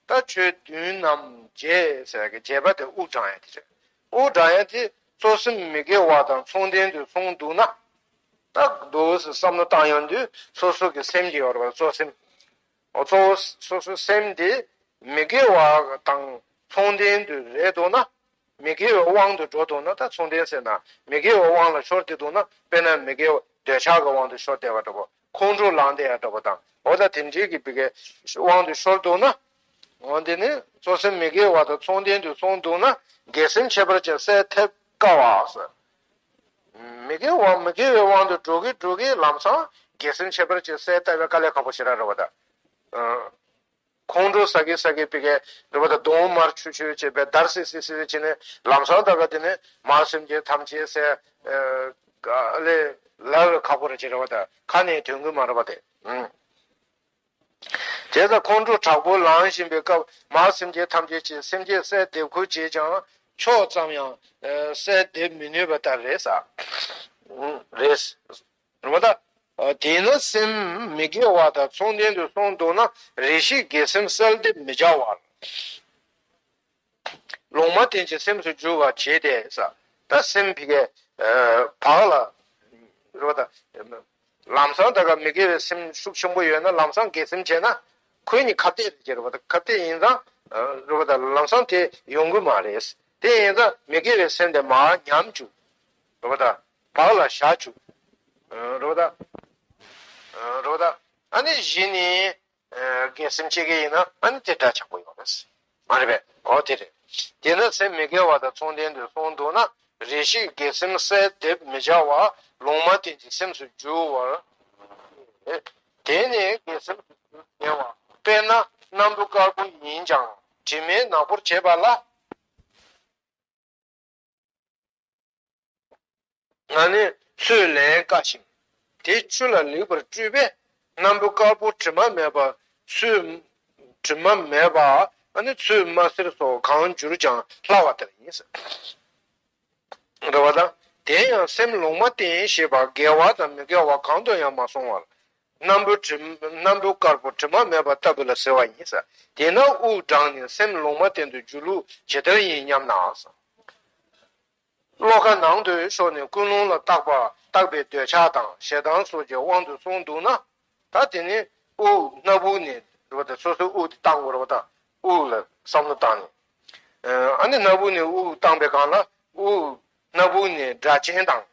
ད་ཆོས་བདུན་རྣམས་རྒྱས་ཟེར་གི་རྒྱས་པ་དེ་དབུགས་བགྲང་ཡ་དེ་རེད། དབུགས་བགྲང་ཡ་དེ་གཙོ་སེམས་མི་དགེ་བ་དང་མཚུངས་ལྡན་དུ་སོང་འདུག་ན། ད་འདུག་སེ་བསམ་བློ་བཏང་ཡོང་དུས་སོ་སོ་གི་སེམས་ཀྱི་ཡོད་རེད་པ། གཙོ་སེམས། འོ་གཙོ་བོ་སོ་སོའི་སེམས་དེ་མི་དགེ་བ་དང་མཚུངས་ལྡན་དུ་རེད་འདུག་ན། མི་དགེ་བའི་དབང་དུ་འགྲོ་འདུག་ན། ད་མཚུངས་ལྡན་ཟེར་ན་མི་དགེ་བའི་དབང་ལ་ཤོར་ཏེ་འདུག་ན། དཔེར་ན་མི་དགེ་བ་འདོད་ཆགས་ཀྱི་དབང་དུ་ཤོར་བསྡད་པ་འདྲ་པོ། ཁོང་ཁྲོ་ལངས་བསྡད་ཡ་འདྲ་པོ་དང་། འོ་ད་དེ་འདྲའི་གི་བི་ཀའི་དབང་དུ་ཤོར་འདུག་ན། འོ་འདི་ནི་གཙོ་སེམས་མི་དགེ་བ་དང་མཚུངས་ལྡན་དུ་སོང་འདུག་ན། དགེ་སེམས་ཁྱད་པར་ཅན་གསལ་ཐེབས་དཀའ་བ་ཟེར། མི་དགེ་བ་མི་དགེ་བའི་དབང་དུ་འགྲོ་གི་འགྲོ་གི་ལམ་སང་དགེ་སེམས་ཁྱད་པར་ཅན་གསལ་བཏབ་པའི་དཀའ་ལས་ཁག་པོ་ཞེ་དྲག་རེད་པ་ད། ཨ། ཁོང་ཁྲོ་ཟ་གི་ཟ་གི་བི་ཀའི་རེད་པ་ད། གདོང་དམར་ཆུ་ཆུ་བྱས་པའི་འདར་སིག་སིག་སིག་བྱས་ནས་ལམ་སང་ད་ག་དེ་ནས་མར་སེམས་ཅན་ཐམས་ཅད་ཟེར། ཨ་ལས་ལབ་པའི་ཁག་པོ་རེད་ཅེས་རེད་པ་ད། ཁ་ནས་ཐོན་གི་མ་རེད་པ་དེ། ཨང་། དེ་ལྟར་ཁོང་ཁྲོ་དྲག་པོ་ལངས་བཞིན་པའི་སྐབས་མར་སེམས་ཅན་ཐམས་ཅད་ཀྱི་སེམས་བསྐྱེད་གསལ་འདེབས་ཁུལ་བྱས་ཀྱང་ཕྱོགས་ཙམ་ཡང་གསལ་འདེབས་མི་ནུས་པ་ལྟར་རེད་ཟེར། རེད། རེད་པ་ད། དེས་ན་སེམས་མི་དགེ་བ་དང་མཚུངས་ལྡན་དུ་སོང་འདུག་ན། རེ་ཞིག་དགེ་སེམས་གསལ་འདེབས་མི་བྱ་བར། ལོང་མ་བསྟེན་ཅིང་སེམས་སུ་འགྱུར་བར་བྱེད་དེ་ཟེར། ད་སེམས་བི་ཀའི་བག་ལ་རེད་པ་ད། ལམ་སང་ད་ག་མི་དགེ་བའི་སེམས་ཤུགས་ཆེན་པོ་ཡོད་ན་ལམ་སང་དགེ་སེམས་བྱས་ན་ཁོ་གཉིས་ཁ་གཏད་རེད་ཅེས་རེད་པ་ད། ཁ་གཏད་ཡིན་ཙང་རེད་པ་ད། ལམ་སང་དེ་ཡོང་གི་མ་རེད། དེ་ཡིན་ཙང་མི་དགེ་བའི་སེམས་དེ་མར་ཉམས་བཅུག་རེད་པ་ད། བག་ལ་བཞག་བཅུག་རེད་པ་ད། རེད་པ་ད། ཨ་ནི་གཞི་ནས། ཨ། དགེ་སེམས་བྱེད་ཀྱི་ཡིན་ན་ཨ་ནི་དེ་འདྲ་ཆགས་པོ་ཡོང་རེད། མ་རེད་པས། འོ་དེ་རེད། དེས་ན་སེམས་མི་དགེ་བ་དང་མཚུངས་ལྡན་དུ་སོང་འདུག་ན། རེ་ཞིག་དགེ་སེམས་གསལ་འདེབས་མི་བྱ་བར་ལོང་མ་བསྟེན་ཅིང་སེམས་སུ་འགྱུར་བར། དེ་ནས་དགེ་སེམས་སུ་འགྱུར་བར་བྱ་བ། དཔེར་ན་སྣམ་བུ་དཀར་པོ་ཡིན་ཀྱང་དྲི་མས་ནག་པོར་བྱེད་པ་ལ། ང་ནི་ཚོས་ལེན་དཀའ་ཞིང་། དེ་ཆུ་ལ་ལེགས་པར་བཀྲུས་པས་སྣམ་བུ་དཀར་པོ་དྲི་མ་མེད་པ། ཚོས་དྲི་མ་མེད་པ། ཨ་ནི་ཚོས་མ་བསྲེས་སོགས་གང་བསྒྱུར་ཀྱང་སླ་བ་ལྟར་ཡིན། རེད་པ་དང་། དེ་ཡང་སེམས་ལོང་མ་བསྟེན་ཞེས་པ་དགེ་བ་དང་མི་དགེ་བ་གང་དུ་ཡང་མ་སོང་བར། སྣམ་བུ་དྲི། སྣམ་བུ་དཀར་པོ་དྲི་མ་མེད་པ་ལྟ་བུ་ལ་ཟེར་བ་ཡིན་ཟེར། དེས་ན་དབུགས་བགྲངས་ནས་སེམས་ལོང་མ་བསྟེན་དུ་འགྱུར་ལུགས་ཇི་ལྟར་ཡིན་སྙམ་ན་ཟེར། བློ་ཁ་ནང་དུ་ཤོར་ནས་ཀུན་སློང་ལ་བརྟགས་པ་བརྟགས་པའི་འདོད་ཆགས་དང་ཞེ་སྡང་སོགས་ཀྱི་དབང་དུ་སོང་འདུག་ན། ད་དེ་ནི་དབུགས་སྣ་བུག་ནས་རེད་པ་ད། སོ་སོའི་དབུགས་དེ་བཏང་དགོས་རེད་པ་ད། དབུགས་ལ་བསམ་བློ་བཏང་ནས། ཨ་ནི་སྣ་བུག་ནས་དབུགས་བཏང་པའི་སྒང་ལ་དབུགས་སྣ་བུག་ནས་སྒྲ་གཅན་དང་།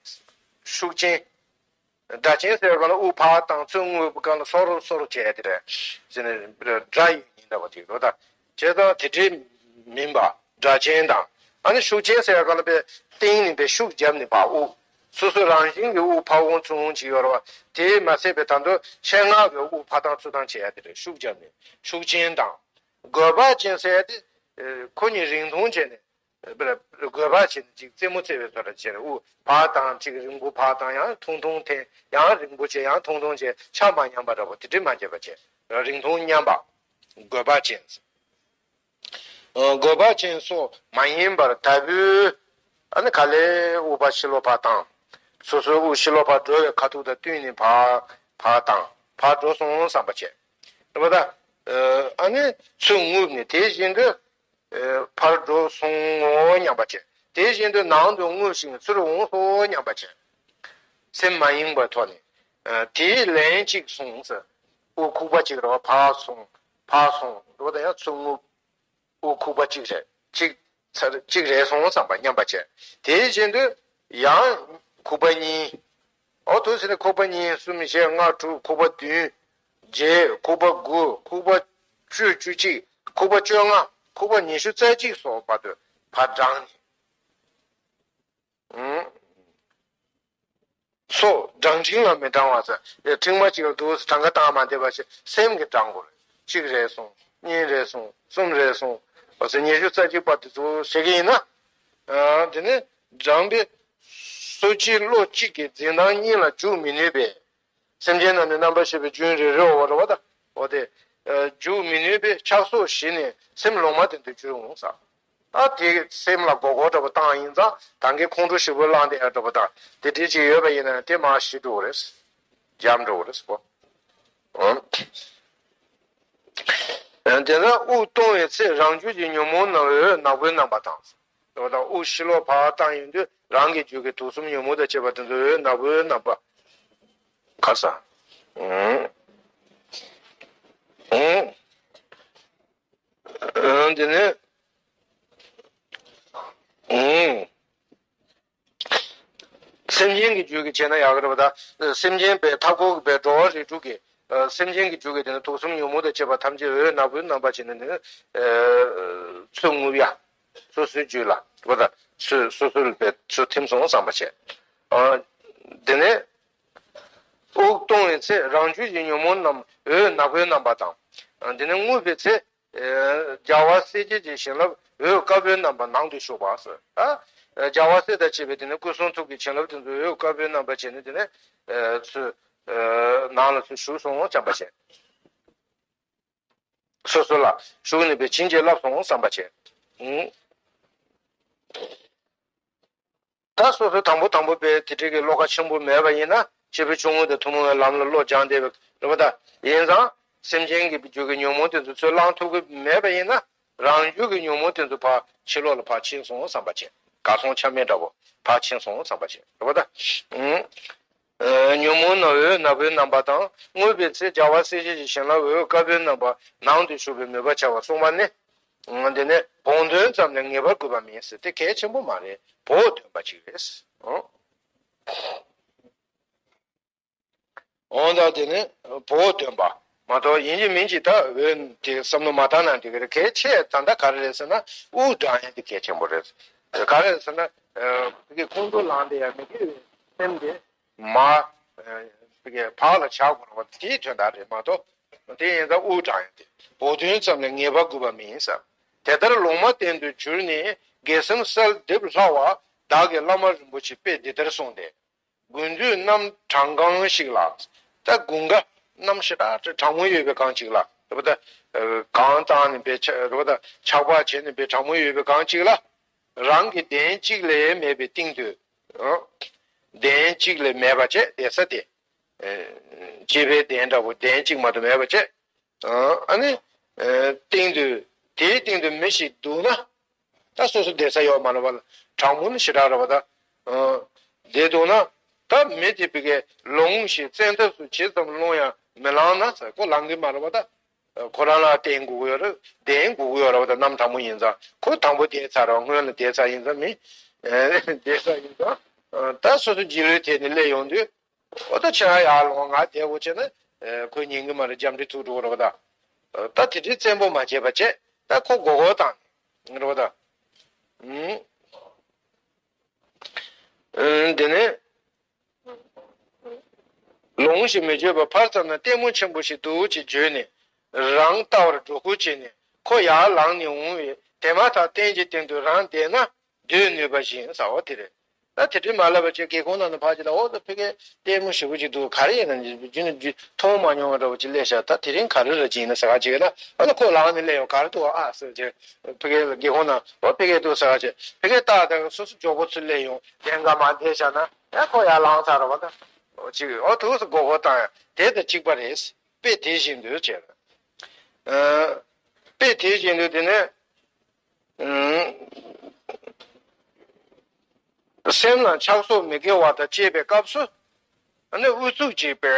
ཤུགས་ཅན། སྒྲ་གཅན་ཟེར་བ་ལ་དབུགས་ཕར་བཏང་ཚུར་རྔུབ་པའི་སྒང་ལ་སོར་སོར་བྱས་ཏེ་རེད། ཟེར་ནས་སྒྲ་ཡི་ཉིན་འདྲ་བ་དེ་རོ་ད། བྱས་ཙང་དེ་འདྲའི་མིན་པ་སྒྲ་གཅན་དང་། ཨ་ནི་ཤུགས་ཅན་ཟེར་བ་ལ་པའི་སྟེང་ནས་པའི་ཤུགས་བརྒྱབ་ནས་ཕར་དབུགས། སོ་སོ་རང་བཞིན་གྱི་དབུགས་ཕར་འོང་ཚུར་འོང་བྱེད་ཡོད་རེད་བ། དེས་མ་ཚད་པའི་ད་དུང་ཆེད་མངགས་པའི་དབུགས་ཕར་བཏང་ཚུར་བཏང་བྱེད་ཡ་དེ་རེད། ཤུགས་བརྒྱབ་ནས་ཤུགས་ཅན་དང་། རྒོད་པ་ཅན་ཟེར་ཡ་དེ། ཁོ་གཉིས་རིང་ཐུང་བྱས་ནས། དཔེར་ན་རྒོད་པ་བྱས་ནས་ཅིག་རྩེད་མོ་རྩེ་བའི་བཟོ་འདྲ་བྱས་ནས་དབུགས་ཕར་བཏང་ཅིག་རིང་པོ་ཕར་བཏང་ཡང་ཐུང་ཐུང་འཐེན་ཡང་རིང་པོ་བྱས་ཡང་ཐུང་ཐུང་བྱས་ཆ་མ་མཉམ་པ་འདྲ་པོ་དེ་འདྲ་མ་བྱས་པ་བྱས་རིང་ཐུང་མཉམ་པ། རྒོད་པ་ཅན། རྒོད་པ་ཅན་སོགས་མ་ཡིན་པར་ལྟ་བུའི་ཨ་ནི་ག་ལེར་དབུགས་ཕར་ཕྱི་ལོགས་ཕར་བཏང་། སོ་སོའི་དབུགས་ཕྱི་ལོགས་ཕར་འགྲོ་བའི་ཁ་ཐུག་དང་བསྟུན་ནས་ཕར་ཕར་བཏང་ཕར་འགྲོ་སོང་བསམ་པ་བྱས། རེད་པ་ད། ཨ་ནི་ཚུར་རྔུབ་ནས་དེ་བཞིན་དུ། ཕར་འགྲོ་སོང་ངོ་སྙམ་པ་བྱས། དེ་བཞིན་དུ་ནང་དུ་རྔུབ་ཞིང་ཚུར་འོང་སོང་སྙམ་པ་བྱས། སེམས་མ་ཡེངས་པའི་ཐོག་ནས། དེའི་ལན་གཅིག་སོང་ཟེར། དབུགས་ཁུག་པ་གཅིག་རེད་བ། ཕར་སོང་། ཕར་སོང་ རེད་པ། ད་ཡང་ཚུར་རྔུབ། དབུགས་ཁུག་པ་གཅིག་རེད། གཅིག་ཚར་གཅིག་རེད་སོང་བསམ་པ་མཉམ་པ་བྱས། དེའི་རྗེས་དུ་ཡང་ཁུག་པ་གཉིས། འོ་དུ་ཟེར་ནས་ཁུག་པ་གཉིས། གསུམ། བཞི། ལྔ། དྲུག་ཁུག་པ་བདུན། བརྒྱད། ཁུག་པ་དགུ། ཁུག་པ་བཅུ། བཅུ་གཅིག་ཁུག་པ་བཅོ་ལྔ། ཁུག་པ་ཉི་ཤུ་རྩ་གཅིག་སོགས་བར་དུ་ཕར་བགྲངས་ནས། ཨང་། སོ་བགྲང་ཕྲེང་ལ་མི་བགྲང་བ་ཟེར། ཕྲེང་བ་གཅིག་ལ་འདུག་སེ་གྲངས་ཀ་བཏང་མ་བསྡད་པ་ཞིག་སེམས་ཀྱིས་བགྲང་དགོས་རེད། གཅིག་རེད་སོང་། གཉིས་རེད་སོང་། གསུམ་རེད་སོང་། འོ་ཟེར་ཉི་ཤུ་རྩ་གཅིག་བར་དུ་འདུག་བྱེད་ཀྱི་ཡིན་ན། ཨ། དེ་ནི་བགྲང་པའི་སོ་སྐྱེའི་བློ་གཅིག་གིས་འཛིན་སྟངས་གཉིས་ལ་འཇུག་མི་ནུས་པས། སེམས་ཅན་རྣམས་ནི་རྣམ་པར་ཤེས་པའི་རྒྱུན་རེ་རེའོ་རེད་པ། ད་འོ་དེ་འཇུག་མི་ནུས་པས་ཆགས་སོགས་ཞི་ནས་སེམས་ལོག་པ་དེ་ཚོ་འགྱུར་འོང་ཟེར། ད་དེ་སེམས་ལ་མགོ་སྐོར་འདྲ་པོ་བཏང་ཡིན་ཙང་ད་གིན་ཁོང་ཁྲོ་ཞེ་པོ་ལངས་བསྡད་ཡ་འདྲ་པོ་དང་དེ་འདྲ་ཅིག་ཡོད་པ་ཡིན་ན་དེ་མར་ཞི་འགྲོ་གི་རེད། འཇམ་འགྲོ་གི་རེད་ཟེར་གོ། དེ་ལྟར་དབུགས་གཏོང་བའི་ཚེ་རང་རྒྱུད་ཀྱི་ཉོན་མོངས་རྣམས་འོད་ནག་པོའི་རྣམ་པ་དང་། དེ་ལྟར་དབུགས་ཕྱི་ལོགས་ཕར་བཏང་ཡོང་དུས་རང་གི་རྒྱུད་ཀྱི་དུག་གསུམ་ཉོན་མོངས་དང་བཅས་པ་དེ་ཚོ་འོད་ནག་པོའི་རྣམ་པ། ག་ས། ཨང་། ཨང་། ཨང་། དེ་ནས། ཨང་། སེམས་ཅན་གྱི་རྒྱུད་ཀྱི་བྱས་ན་ཡག་གི་རེད་པ། ད་སེམས་ཅན་པའི་མཐའ་འཁོར་གྱི་པའི་འགྲོ་བ་རིགས་དྲུག་གི་ཨ། སེམས་ཅན་གྱི་རྒྱུད་ཀྱི་དེ་ནི་དུག་གསུམ་ཉོན་མོངས་དང་བཅས་པ་ཐམས་ཅད་འོད་ནག་པོའི་རྣམ་པ་བྱས་ནས་དེ་ནི་ཨ། ཚུར་རྔུབ་ཡ། སོ་སོའི་རྒྱུད་ལ་རེད་པ། ད་སོ་སོ་སོ་ལ་པའི་ཚུར་ཐིམ་སོང་བསམ་པ་བྱས། ཨ། དེ་ནས། དབུགས་གཏོང་བའི་ཚེ་རང་རྒྱུད་ཀྱི་ཉོན་མོངས་རྣམས་འོད་ནག་པོའི་རྣམ་པ་དང་། དེ་ནས་རྔུབ་པའི་ཚེ། རྒྱལ་བ་སྲས་བཅས་ཀྱི་བྱིན་རླབས་འོད་དཀར་པོའི་རྣམ་པ་ནང་དུ་ཞུགས་པ་ཟེར། ད་རྒྱལ་བ་སྲས་དང་བཅས་པའི་དེ་ནས་སྐུ་གསུང་ཐུགས་ཀྱི་བྱིན་རླབས་དེ་ཚོ་འོད་དཀར་པོའི་རྣམ་པ་བྱས་ནས་དེ་ནས་ཚུར་ནང་ལ་ཚུར་ཞུགས་སོང་བསམ་པ་བྱས། སོ་སོ་ལ་ཞུགས་ནས་པའི་བྱིན་གྱིས་བརླབས་སོང་བསམ་པ་བྱས། ད་སོ་སོ་དང་པོ་དང་པོ་པའི་དེ་འདྲའི་གི་བློ་ཁ་ཆེན་པོ་མེད་པ་ཡིན་ན་སྐྱེས་བུ་ཆུང་ངུ་དང་ཐུན་མོང་བའི་ལམ་ལ་བློ་སྦྱངས་བསྡད་པའི་རེད་པ། ད་ཡིན་ཙང་སེམས་ཅན་གྱི་རྒྱུད་ཀྱི་ཉོན་མོངས་དེ་ཚོ་ཚུར་བླང་ཐུབ་ཀྱི་མེད་པ་ཡིན་ན་རང་རྒྱུད་ཀྱི་ཉོན་མོངས་དེ་ཚོ་ཕར་ཕྱི་ལོགས་ལ་ཕར་ཕྱིན་སོང་བསམ་པ་བྱས། གར་སོང་ཆ་མེད་འདྲ་པོ་ཕར་ཕྱིན་སོང་བསམ་པ་བྱས་རེད་པ། ད་ཨང་། ཉོན་མོངས་རྣམས་འོད་ནག་པོའི་རྣམ་པ་དང་། རྔུབ་པའི་ཚེ་རྒྱལ་བ་སྲས་བཅས་ཀྱི་བྱིན་རླབས་འོད་དཀར་པོའི་རྣམ་པ་ནང་དུ་ཞུགས་པའི་མོས་པ་བྱ་བ་གསུངས་པ་ནི། དེ་ནས་བོགས་འདོན་ཙམ་ལས་ངེས་པར་དགོས་པ་མིན་ཟེར། དེ་གལ་ཆེན་པོ་མ་རེད། བོགས་འདོན་པ་ཅིག་རེད། འོ་ད་དེ་ནས་བོགས་འདོན་པ་མ་གཏོགས་ཡིན་གཅིག་མིན་གཅིག་ད་འོན་ཏེ་བསམ་བློ་མ་བཏང་ན་འགྲིག་གི་རེད། གལ་ཆེ་ད་ལྟ་ག་རེ་རེད་ཟེར་ན་དབུགས་བགྲང་ཡས་དེ་གལ་ཆེན་པོ་རེད། ག་རེ་རེད་ཟེར་ན་དེ་གའི་ཁོང་ཁྲོ་ལངས་ཏེ་ཡ་མི་དགེ་བའི་སེམས་དེ་མ་དེ་གའི་བག་ལ་ཆགས་དགོས་རེད་པ། དེའི་དོན་དག་རེད་མ་གཏོགས་དེ་ཡིན་ད་དབུགས་བགྲང་ཡས་དེ་བོགས་འདོན་ཙམ་ལས་ངེས་པ་དགོས་པ་མིན་ཟེར། དེ་ལྟར་ལོང་བ་སྟེང་དུ་གྱུར་ནས་དགེ་སེམས་གསལ་འདེབས་སླ་བ་བདག་གི་བླ་མ་རིན་པོ་ཆེ་དཔེ་འདི་ལྟར་གསུངས་ཏེ། དགུན་དུས་གནམ་གྲང་གང་ཞིག་ལ། ད་དགུན་ཁ་གནམ་ཞེ་དྲག་གྲང་མོ་ཡོད་པའི་གང་ཅིག་ལ་རེད་པ། ད་གང་བཏང་ནས་པའི་ཆ་རེད་པ། ད་ཆག་པ་བྱས་ནས་པའི་གྲང་མོ་ཡོད་པའི་གང་ཅིག་ལ། རང་གི་གདན་གཅིག་ལས་མེད་པའི་སྟེང་དུ། གདན་གཅིག་ལས་མེད་པ་བྱས་བསྡད་ས་དེ། སྐྱེས་པའི་གདན་འདྲ་པོ་གདན་གཅིག་མ་གཏོགས་མེད་པ་བྱས། ཨ་ནི། སྟེང་དུ། དེའི་སྟེང་དུ་མི་ཞིག་འདུག་ན། ད་སོ་སོ་བསྡད་ས་ཡོད་མ་རེད་པ། གྲང་མོ་ནི་ཞེ་དྲག་རེད་པ་ད། བསྡད་འདུག་ན། ད་མི་དེ་བི་གའི་ལོང་ཞིག་བཙན་ཐབས་སུ་ཇི་ཙམ་སློང་ཡང་མི་ལང་ན་ཟེར། ཁོ་ལང་གི་མ་རེད་པ་ད། ཁོ་རང་ལ་བསྟེན་དགོས་ཀྱི་ཡོད་རེད། བསྟེན་དགོས་ཀྱི་ཡོད་རེད་པ་ད། གནམ་གྲང་མོ་ཡིན་ཙང་ཁོ་དང་པོ་བསྡད་ཚར་རེད་པ། སྔོན་ལ་བསྡད་ཚར་ཡིན་ཙང་མི། བསྡད་ཚར་ཡིན་ཙང་། ད་སོ་སོ་རྗེས་ལུས་དེད་ནས་སླེབས་ཡོང་དུས། འོ་ད་ཁྱེད་རང་ཡར་ལོངས། ང་བསྡད་དགོས་བྱས་ན། ཁོས་ཉན་གི་མ་རེད། རྒྱབ་འདྲེ་ཐུག་འགྲོ་གི་རེད་པ་ད། ད་དེ་འདྲའི་བཙན་པོ་མ་བྱས་པ་བྱས། ད་ཁོ་མགོ་སྐོར་བཏང་ནས་རེད་པ་ད། ཨུམ། ཨུམ། དེ་ནས་ལོང་ཞེས་མི་བརྗོད་པར་ཕར་ཙམ་ན་ལྟད་མོ་ཆེན་པོ་ཞིག་འདུག་ཅེས་བརྗོད་ནས་རང་ལྟ་བར་སྒྲོ་སྐུར་བྱས་ནས་ཁོ་ཡར་ལངས་ནས་འོང་བས། དེ་མ་ཐག་སྟན་གྱི་སྟེང་དུ་རང་བསྡད་ན། སྡོད་ནུས་པ་བཞིན་ཟེར་བ་དེ་རེད། ད་དེ་འདྲའི་མ་ལབ་པ་བྱས་སྒེའུ་ཁུང་ནང་ནས་ཕར་ཅིག་ལ། འོ་ད་ཕ་གིར་ལྟད་མོ་ཞེ་པོ་ཅིག་འདུག་ག་རེ་ཡིན་ན་རྒྱུན་ནས་རྒྱུན་མཐོང་མ་མྱོང་བ་འདྲ་བོ་ཅིག་སླེབས་ཤག་ད་དེ་རིང་ག་རེ་རེད་ཅིག་ཡིན་ན་ཟེར་ག་ཅིག་ལ། ཨ་ནི་ཁོ་ལངས་ནས་སླེབས་ཡོང་། ག་རེ་འདུག་ཨ་ཟེར་བྱས་ཕ་གིར་སྒེའུ་ཁུང་ནང་། འོ་ཕ་གིར་འདུག་ཟེར་ག་བྱས་ཕ་གིར་ལྟ། ད་སོ་སོ་མགྱོགས་པོ་ཚུར་སླེབས་ཡོང་། གདན་འགའ་མར་འདེད་བཞག་ན་ཡང་ཁོ་ཡར་ལངས་ཚར་རེད་པ་ད། ཅིག་འོ་དུས་སུ་མགོ་སྐོར་བཏང་ཡ་དེ་དང་གཅིག་པ་རེད། དཔེ་དེ་བཞིན་དུ་བྱས། ཨ། དཔེ་དེ་བཞིན་དུ་དེ་ནས། ཨུམ། སེམས་ལ་ཆགས་སོགས་མི་དགེ་བ་དང་བཅས་པའི་སྐབས་སུ། ཨ་ནི་ཨུ་ཚུགས་ཀྱིས་པའི་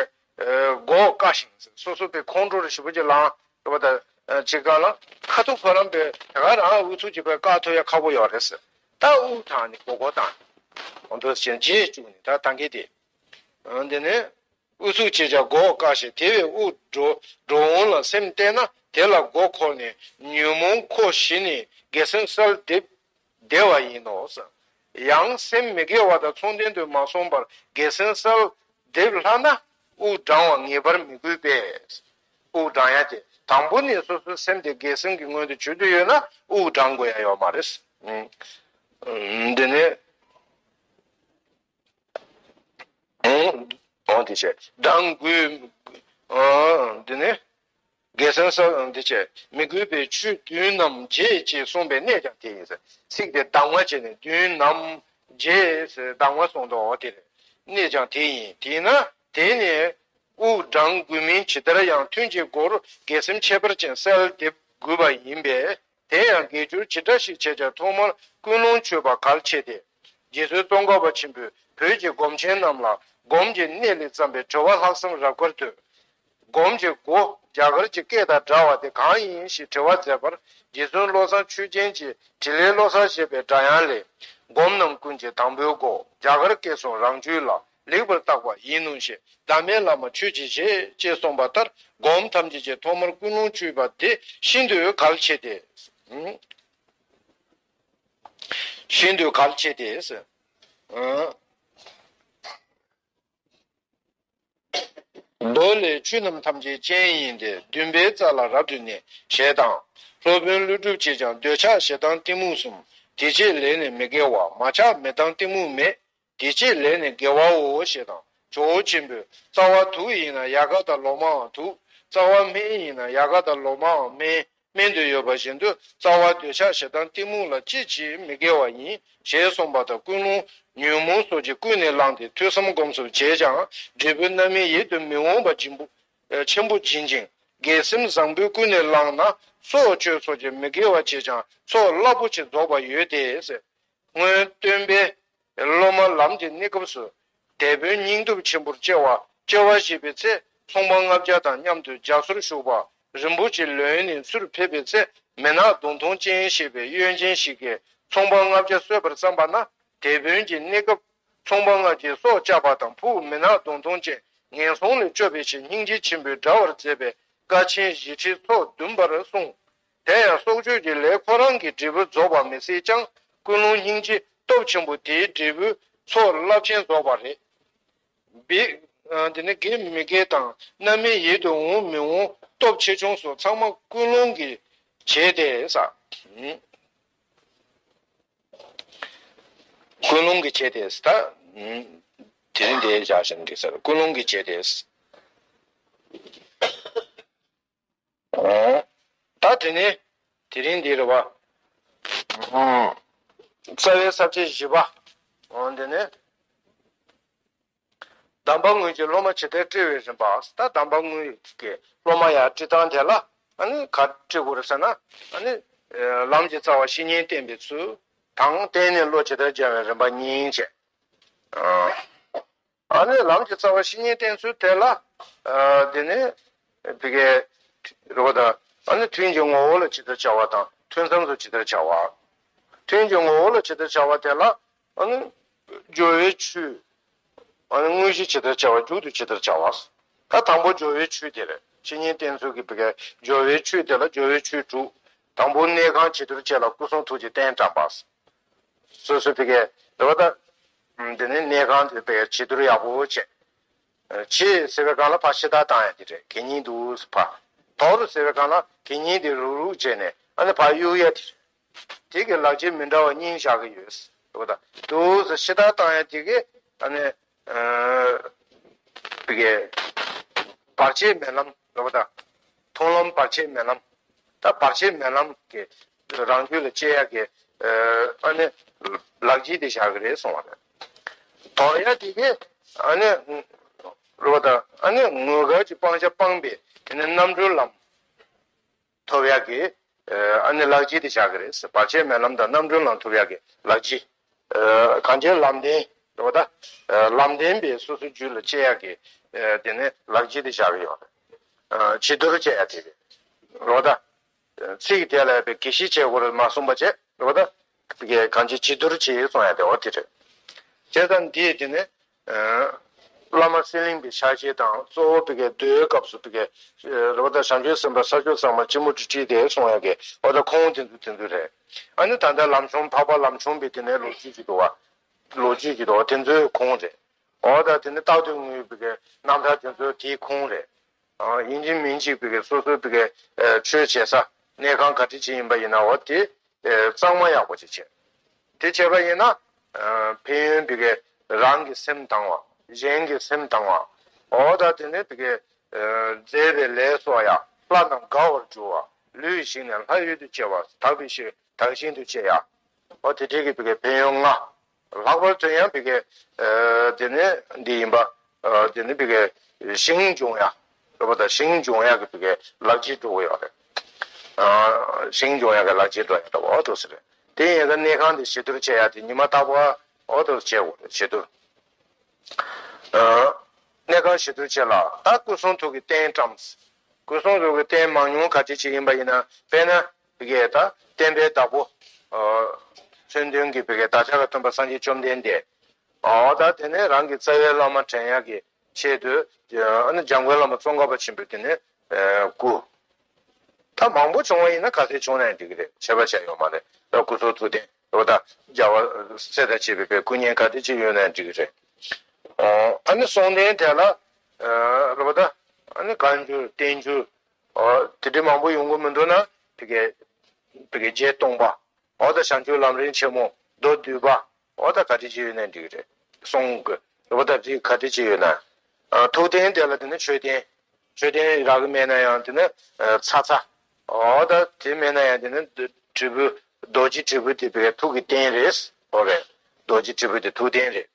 མགོ་བཀའ་ཞིང་། སོ་སོ་པའི་ཁོང་ཁྲོ་རུ་ཞེ་པོ་ཅིག་ལངས་རེད་པ་ད། ཅིག་ག་ལ་ཁ་ཐུག་ཁོ་རང་པའི་དེ་ག་རང་ཨུ་ཚུགས་ཅིག་པའི་བཀག་ཐུབ་ཡ་ཁག་པོ་ཡོད་རེད་ཟེར། ད་དབུགས་དྲངས་ནས་མགོ་སྐོར་བཏང་ནས་འོ་འདུག་ཟེར་རྗེས་བཅུག་ནས་ད་ད་གིན་དེ་འདི་ནས། དབུགས་ཚུགས་ཅེས་བྱ་མགོ་བཀག་ཞིང་དེ་བས་དབུགས་འགྲོ་འགྲོ་འོང་ལ་སེམས་གཏད་ན་དེ་ལ་མགོ་འཁོར་ནས་ཉོན་མོངས་འཁོར་ཞི་ནས་དགེ་སེམས་གསལ་འདེབས་བདེ་བ་ཡིན་ནོ། ཡང་སེམས་མི་དགེ་བ་དང་མཚུངས་ལྡན་དུ་མ་སོང་བར་དགེ་སེམས་གསལ་འདེབས་ལྷག་ན་དབུགས་བགྲང་བ་ངེས་པར་མི་དགོས་པས། དབུགས་བགྲང་ཡ་དེ་དང་པོ་ནས་སོ་སོའི་སེམས་དེ་དགེ་སེམས་ཀྱི་སྔོན་དུ་བྱེད་འདོད་ཡོད་ན་དབུགས་བགྲང་དགོས་ཡ་ཡོད་མ་རེད། འདི་ནས། འོང་དེ་བྱས་གདམས་དགོས། འདི་ནི། དགེ་སེམས་ས་འདི་བྱས་མི་དགོས་པའི་ཆོས་བདུན་རྣམས་བརྗེད་ཅེས་གསུངས་པའི་གནད་ཀྱང་དེ་ཡིན་ཟེར། ཚིག་དེ་གདམས་ངག་བྱས་ནས་བདུན་རྣམས་བརྗེད་ཟེར་གདམས་ངག་གསུངས་འདུག་འོ་དེ་རེད། གནད་ཀྱང་དེ་ཡིན། དེས་ན་དེ་ནི་དབུགས་བགྲང་དགོས་མིན་ཇི་ལྟར་ཡང་ཐུན་གྱི་མགོར་དགེ་སེམས་ཁྱད་པར་ཅན་གསལ་འདེབས་དགོས་པ་ཡིན་པས། དེ་ཡང་དགེ་སྦྱོར་ཇི་འདྲ་ཞིག་བྱས་ཀྱང་ཐོག་མར་ཀུན་སློང་བཅོས་པ་གལ་ཆེ་སྟེ། རྗེ་བཙུན་ཙོང་ཁ་པ་ཆེན་པོས་བོད་ཀྱི་སྒོམ་ཆེན་རྣམས་ལ་སྒོམ་གྱི་གནད་ལས་བརྩམས་པའི་དྲི་བ་ལྷག་བསམ་རབ་དཀར་དུ། སྒོམ་གྱི་སྒོ་རྒྱ་གར་གྱི་སྐད་དང་འདྲ་བ་དེ་གང་ཡིན་ཞེས་དྲི་བ་མཛད་པར་རྗེ་བཙུན་བློ་བཟང་ཆོས་རྒྱན་གྱིས་དྲི་ལན་བློ་གསར་ཞེས་པའི་སྒྲ་དབྱངས་ལས། སྒོམ་རྣམས་ཀུན་གྱི་དང་པོའི་སྒོ་རྒྱ་གར་སྐད་གསུང་རང་རྒྱུད་ལ། ལེགས་པར་བརྟག་པ་ཡིན་ནོ་ཞེས་བདག་མེད་བླ་མ་ཆོས་ཀྱི་གཞི་ཅེས་གསུངས་པ་ལྟར་སྒོམ་ཐམས་ཅད་ཀྱི་ཐོག་མར་ཀུན་སློང་བཅོས་པ་དེ་ཤིན་ཏུ་གལ་ཆེ་སྟེ། ཤིན་ཏུ་གལ་ཆེ་སྟེ། མདོ་ལས་ཆོས་རྣམས་ཐམས་ཅད་རྐྱེན་ཡིན་ཏེ། འདུན་པའི་རྩ་ལ་རབ་ཏུ་གནས་ཞེས་དང་། སློབ་དཔོན་ཀླུ་སྒྲུབ་ཀྱིས་ཀྱང་འདོད་ཆགས་ཞེ་སྡང་གཏི་མུག་གསུམ། དེ་ཕྱིར་ལས་ནི་མི་དགེ་བ། མ་ཆགས་མི་སྡང་གཏི་མུག་མེད། དེ་ཕྱིར་ལས་ནི་དགེ་བའོ་ཞེས་དང་། ཇོ་བོ་ཆེན་པོས་རྩ་བ་དུག་ཡིན་ན་ཡལ་ག་དང་ལོ་མའང་དུག་རྩ་བ་སྨན་ཡིན་ན་ཡལ་ག་དང་ལོ་མའང་སྨན། སྨན་དུ་ཡོད་པ་བཞིན་དུ་རྩ་བ་འདོད་ཆགས་ཞེ་སྡང་གཏི་མུག་ལ་ཅི་བྱེད་མི་དགེ་བ་ཡིན་ཞེས་གསུངས་པ་དང་། ཀུན་སློང་ཉོན་མོངས་སོགས་ཀྱིས་ཀུན་ནས་བསླངས་ཏེ་ཐོས་བསམ་སྒོམ་གསུམ་བྱས་ཀྱང་འབྲས་བུ་རྣམ་སྨིན་ཡིད་དུ་མི་འོང་བ་སྦྱིན་པོ་ཆེན་པོ་སྦྱིན་ཅིང་། དགེ་སེམས་བཟང་པོས་ཀུན་ནས་བསླངས་ན་སྲོག་གཅོད་སོགས་ཀྱི་མི་དགེ་བ་བྱས་ཀྱང་ཚོགས་རླབས་པོ་ཆེ་རྫོགས་པ་ཡོད་དེ། སྔོན་སྟོན་པའི་སློབ་མ་ལམ་གྱི་གནས་སྐབས་སུ་དེད་དཔོན་སྙིང་སྟོབས་ཆེན་པོར་སྐྱེ་བ་སྐྱེ་བ་བཞེས་པའི་ཚེ་ཚོང་པ་ལྔ་བརྒྱ་དང་མཉམ་དུ་རྒྱ་མཚོར་ཞུགས་པ་རིན་པོ་ཆེ་ལོན་ནས་ཚུར་ཕེབས་པའི་ཚེ་མི་ནག་མདུང་ཐུང་ཅན་ཞེས་པའི་གཡོན་ཅན་ཞིག་གིས་ཚོང་པ་ལྔ་བརྒྱ་གསོད་པར་བརྩམས་པ་ན། དེད་དཔོན་གྱི་གནས་སྐབས་ཚོང་པ་ལྔ་བརྒྱའི་སྲོག་བཅད་པ་དང་ཕུག་མི་ནག་མདུང་ཐུང་ཅན་ངན་སོང་ལས་སྐྱོབ་པའི་ཕྱིར་སྙིང་རྗེ་ཆེན་པོས་བསྒྲལ་བར་མཛད་པའི་དཀའ་ཆེན་བཞི་ཁྲིའི་ཚོགས་བདུན་པར་གསུངས། དེ་ཡང་སྲོག་གཅོད་ཀྱི་ལས་ཁོ་རང་གི་འབྲས་བུ་རྫོགས་པ་མི་སྲིད་ཀྱང་ཀུན་སློང་སྙིང་རྗེ་སྟོབས་ཆེན་པོ་དེའི་འབྲས་བུ་ཚོགས་རླབས་ཆེན་རྫོགས་པ་རེད། འདི་ནི་དགེ་མི་དགེ་དང་རྣམ་སྨིན་ཡིད་དུ་འོང་མི་འོང་སྟོབས་ཆེ་ཆུང་སོགས་ཚང་མ་ཀུན་སློང་གིས་བྱས་ཏེ་ཟེར། ཀུན་སློང་གིས་བྱས་ཏེ་ཟེར། ད་དེ་རིང་འདིར་བཞག་བཞིན་འགྲིག་ཟེར། ཀུན་སློང་གིས་བྱས་ཏེ་ཟེར། ད་དེ་ནས་དེ་རིང་འདི་རེད་བ། རྩ་བའི་ས་བཅད་བཞི་པ། འདི་ནས་གདམས་པ་དངོས་ཀྱི་སློབ་མ་ཇི་ལྟར་བཀྲི་བའི་རིམ་པ། ད་གདམས་པ་དངོས་ཀྱི་སློབ་མ་ཡར་བཀྲི་སྟངས་དེ་ལ་ཨ་ནི་ག་བཀྲི་དགོས་རེད་ཟེར་ན། ཨ་ནི་ལམ་གྱི་རྩ་བ་བཤེས་གཉེན་བསྟེན་པའི་ཚུལ་དང་། བསྟེན་ནས་བློ་ཇི་ལྟར་སྦྱང་བའི་རིམ་པ་གཉིས་བྱས། ཨ་ནི་ལམ་གྱི་རྩ་བ་བཤེས་གཉེན་བསྟེན་ཚུལ་དེ་ལ། ཨ་དེ་ནི་བི་གའི་རོ་དང་། ཨ་ནི་ཐུན་གྱི་ངོ་བོ་ལ་ཇི་ལྟར་བྱ་བ་དང་ཐུན་མཚམས་སུ་ཇི་ལྟར་བྱ་བ། ཐུན་གྱི་ངོ་བོ་ལ་ཇི་ལྟར་བྱ་བ་དེ་ལ། ཨ་ནི་སྦྱོར་བའི་ཆོས། ཨ་ནི་དངོས་གཞི་ཇི་ལྟར་བྱ་བ། མཇུག་ཏུ་ཇི་ལྟར་བྱ་བ། ད་དང་པོ་སྦྱོར་བའི་ཆོས་དེ་རེད། བཤེས་གཉེན་བསྟེན་ཚུལ་གྱི་བི་གའི་སྦྱོར་བའི་ཆོས་དེ་ལ་སྦྱོར་བའི་ཆོས་དྲུག་དང་པོ་གནས་ཁང་བྱི་དོར་བཅས་ལ་སྐུ་གསུང་ཐུགས་ཀྱི་རྟེན་བཀྲམ་པ། སོ་སོའི་བི་གའི་རེ་བ་དང་། འདི་ནི་གནས་ཁང་དེ་བི་གའི་བྱི་དོར་ཡག་པོ་བྱས། བྱི་ཟེར་བའི་སྒང་ལ་ཕར་ཕྱི་བདར་བཏང་ཡ་དེ་རེད། གད་སྙིགས་འདུག་ཕར། དོར་ཟེར་བའི་སྒང་ལ་གད་སྙིགས་དེ་རུག་རུག་བྱས་ནས་ཨ་ནི་ཕར་གཡུག་ཡ་དེ་རེད། དེ་གི་ལག་རྗེས་མི་འདྲ་བ་གཉིས་བཞག་གི་ཡོད། རེ་བ་དང་། འདུག་ཟེར་ཕྱི་བདར་བཏང་ཡ་དེ་གི་ཨ་ནི། བི་གའི་བར་ཆད་མེད་ལམ་རེ་བ་དང་། མཐོང་ལམ་བར་ཆད་མེད་ལམ། ད་བར་ཆད་མེད་ལམ་གྱི་རང་རྒྱུད་ལ་སྐྱེ་ཡག་གི་ཨ་ནི་ལག་རྗེས་དེ་བཞག་གི་རེད་གསུངས་པ་རེད། དོར་ཡ་དེ་གི་ཨ་ནི་རེ་བ་དང་། ཨ་ནི་དངོས་འགལ་གྱི་སྤང་བྱ་སྤངས་པའི་དེ་ནི་རྣམ་གྲོལ་ལམ་ཐོབ་ཡག་གི་ཨ་ནི་ལག་རྗེས་དེ་བཞག་གི་རེད། བར་ཆད་མེད་ལམ་དང་རྣམ་གྲོལ་ལམ་ཐོབ་ཡག་གི་ལག་རྗེས། གང་ཅི་ལམ་བདེན་རེ་བ་དང་། ལམ་བདེན་པའི་སོ་སོའི་རྒྱུད་ལ་སྐྱེ་ཡག་གི་དེ་ནི་ལག་རྗེས་དེ་བཞག་གི་ཡོད་རེད། བྱི་དོར་བཅས་ཡ་དེ་རེད། རེ་བ་དང་ ཚིག་དེ་ལ་ཡང་དགེ་བཤེས་བྱེད་དགོས་རེད་མ་གསུངས་པ་བྱས་རེད་པ། ད་གང་ཅི་བྱེད་བསྡུར་བྱེད་གསུང་ཡ་དེ་འོ་དེ་རེད། བྱས་ཙང་འདི་དེ་ནི་བླ་མ་སེང་བློན་པའི་ཕྱག་བཞེས་དང་གཙོ་བོ་བི་གའི་མདོའི་སྐབས་སུ་བི་གའི་རེད་པ། ད་བྱང་ཆུབ་སེམས་དཔའ་ས་བཅུ་ཚང་མ་སྤྱི་མོ་བྲིས་བྲིས་དེ་གསུང་ཡ་གི་འོ་ད་ཁུངས་དེ་ཚོ་དེ་ཚོ་རེད། ཨ་ནི་ད་ལྟ་ལམ་ཆུང་འཕགས་པ་ལམ་ཆུང་བི་དེ་ནས་ལོ་རྒྱུས་ཀྱི་འདུག་བ། ལོ་རྒྱུས་ཀྱི་འདུག་བ་དེ་ཚོའི་ཁུངས་རེད། འོ་ད་དེ་ནི་རྟག་ཏུ་ངུས་བི་གའི་རྣམ་ཐར་དེ་ཚོའི་དེའི་ཁུངས་རེད། ཨ་ཡིན་གཅིག་མིན་གཅིག་བི་གའི་སོ་སོའི་བི་གའི་ཆོས་བྱེད་ས་གནས་ཁང་ག་འདྲ་ཅིག་ཡིན་པ་ཡིན་ན་འོ་དེ་གཙང་མ་ཡག་པོ་ཅིག་བྱས། དེ་བྱས་པ་ཡིན་ན་ཕན་ཡོན་བི་གའི་རང་གི་སེམས་དྭངས་བ། གཞན་གྱི་སེམས་དྭངས་བ། འོ་ད་དེ་ནི་བི་གའི་མཛད་པའི་ལས་གསོག་ཡ། ལྷ་རྣམས་དགའ་བར་འགྱུར་བ། ལུས་ཞིག་ནས་ལྷ་ཡུལ་དུ་སྐྱེ་བ། དག་པའི་ཞིང་དག་ཞིང་དུ་སྐྱེ་ཡ། འོ་དེ་འདྲའི་གི་བི་གའི་ཕན་ཡོན་ལྔ། ལྷག་པར་དུ་ཡང་བི་གའི་དེ་ནི་འདི་ཡིན་པ། དེ་ནི་བི་གའི་ཞིང་སྦྱོང་ཡ་རེད་པ། ད་ཞིང་སྦྱོང་ཡ་གི་བི་གའི་ལག་རྗེས་འགྲོ་གི་ཡོད་རེད། ཞིང་སྦྱོང་ཡ་གི་ལག་རྗེས་འགྲོ་ཡ་འདྲ་བོ་འོ་འདུག་ཟེར། དེ་ཡིན་ཙང་གནས་ཁང་དེ་ཞི་དུལ་བྱེད་ཡ་དེ་ཉི་མ་རྟག་པར་འོ་འདུག་བྱེད་དགོས་རེད། ཞི་དུལ། གནས་ཁང་ཞི་དུལ་བྱེད་ལ་ད་སྐུ་གསུང་ཐུགས་ཀྱི་རྟེན་བཀྲམ། སྐུ་གསུང་ཐུགས་ཀྱི་རྟེན་མང་ཉུང་ག་འདྲ་ཅིག་ཡིན་པ་ཡིན་ན། དཔེར་ན་བི་གའི་ད་བསྟན་པའི་བདག་པོ། མཚོན་དོན་གྱི་བི་གའི་བདག་ཅག་གི་སྟོན་པ་སངས་རྒྱས་བཅོམ་ལྡན་འདས། འོ་ད་དེ་ནས་རང་གི་རྩ་བའི་བླ་མ་དྲན་ཡག་གི་ཆེད་དུ་ཨ་ནི་འཇམ་མགོན་བླ་མ་ཙོང་ཁ་པ་ཆེན་པོས་དེ་ནས་སྐུ། ད་མང་པོ་བྱུང་བ་ཡིན་ན་ག་ཚད་བྱུང་ན་ཡང་འགྲིག་གི་རེད། ཁྱད་པར་ཆེ་ཡོད་མ་རེད། ད་སྐུ་གསུང་ཐུགས་རྟེན་འོ་ད་རྒྱལ་བ་སྲས་དང་བཅས་པའི་བའི་སྐུ་བརྙན་ག་དེ་ཅིག་ཡོད་ན་ཡང་འགྲིག་གི་རེད། ཨ་ནི་གསུང་རྟེན་དེ་ལ་རེད་པ། ད་ཨ་ནི་བཀའ་འགྱུར་བསྟན་འགྱུར་དེ་འདྲ་མང་པོ་ཡོང་གི་མི་འདུག་ན་བི་གའི་བི་གའི་རྗེ་སྟོང་པ། འོ་ད་བྱང་ཆུབ་ལམ་རིམ་ཆེན་མོ་མདོ་བསྡུས་པ། འོ་ད་ག་འདྲ་ཅིག་ཡོད་ན་འགྲིག་གི་རེད། གསུང་གི་རེད་པ། ད་རིགས་ག་འདྲ་ཅིག་ཡོད་ན། ཐུགས་རྟེན་དེ་ལ་དེ་ནི་མཆོད་རྟེན། མཆོད་རྟེན་རག་གི་མེད་ན་ཡང་དེ་ནི་ཚ་ཚ། འོ་ད་དེ་མེད་ན་ཡང་དེ་ནི་དྲིལ་བུ། རྡོ་རྗེ་དྲིལ་བུ་དེ་བི་གའི་ཐུགས་ཀྱི་རྟེན་རེད། འོ་རེད། རྡོ་རྗེ་དྲིལ་བུ་དེ་ཐུགས་རྟེན་རེད།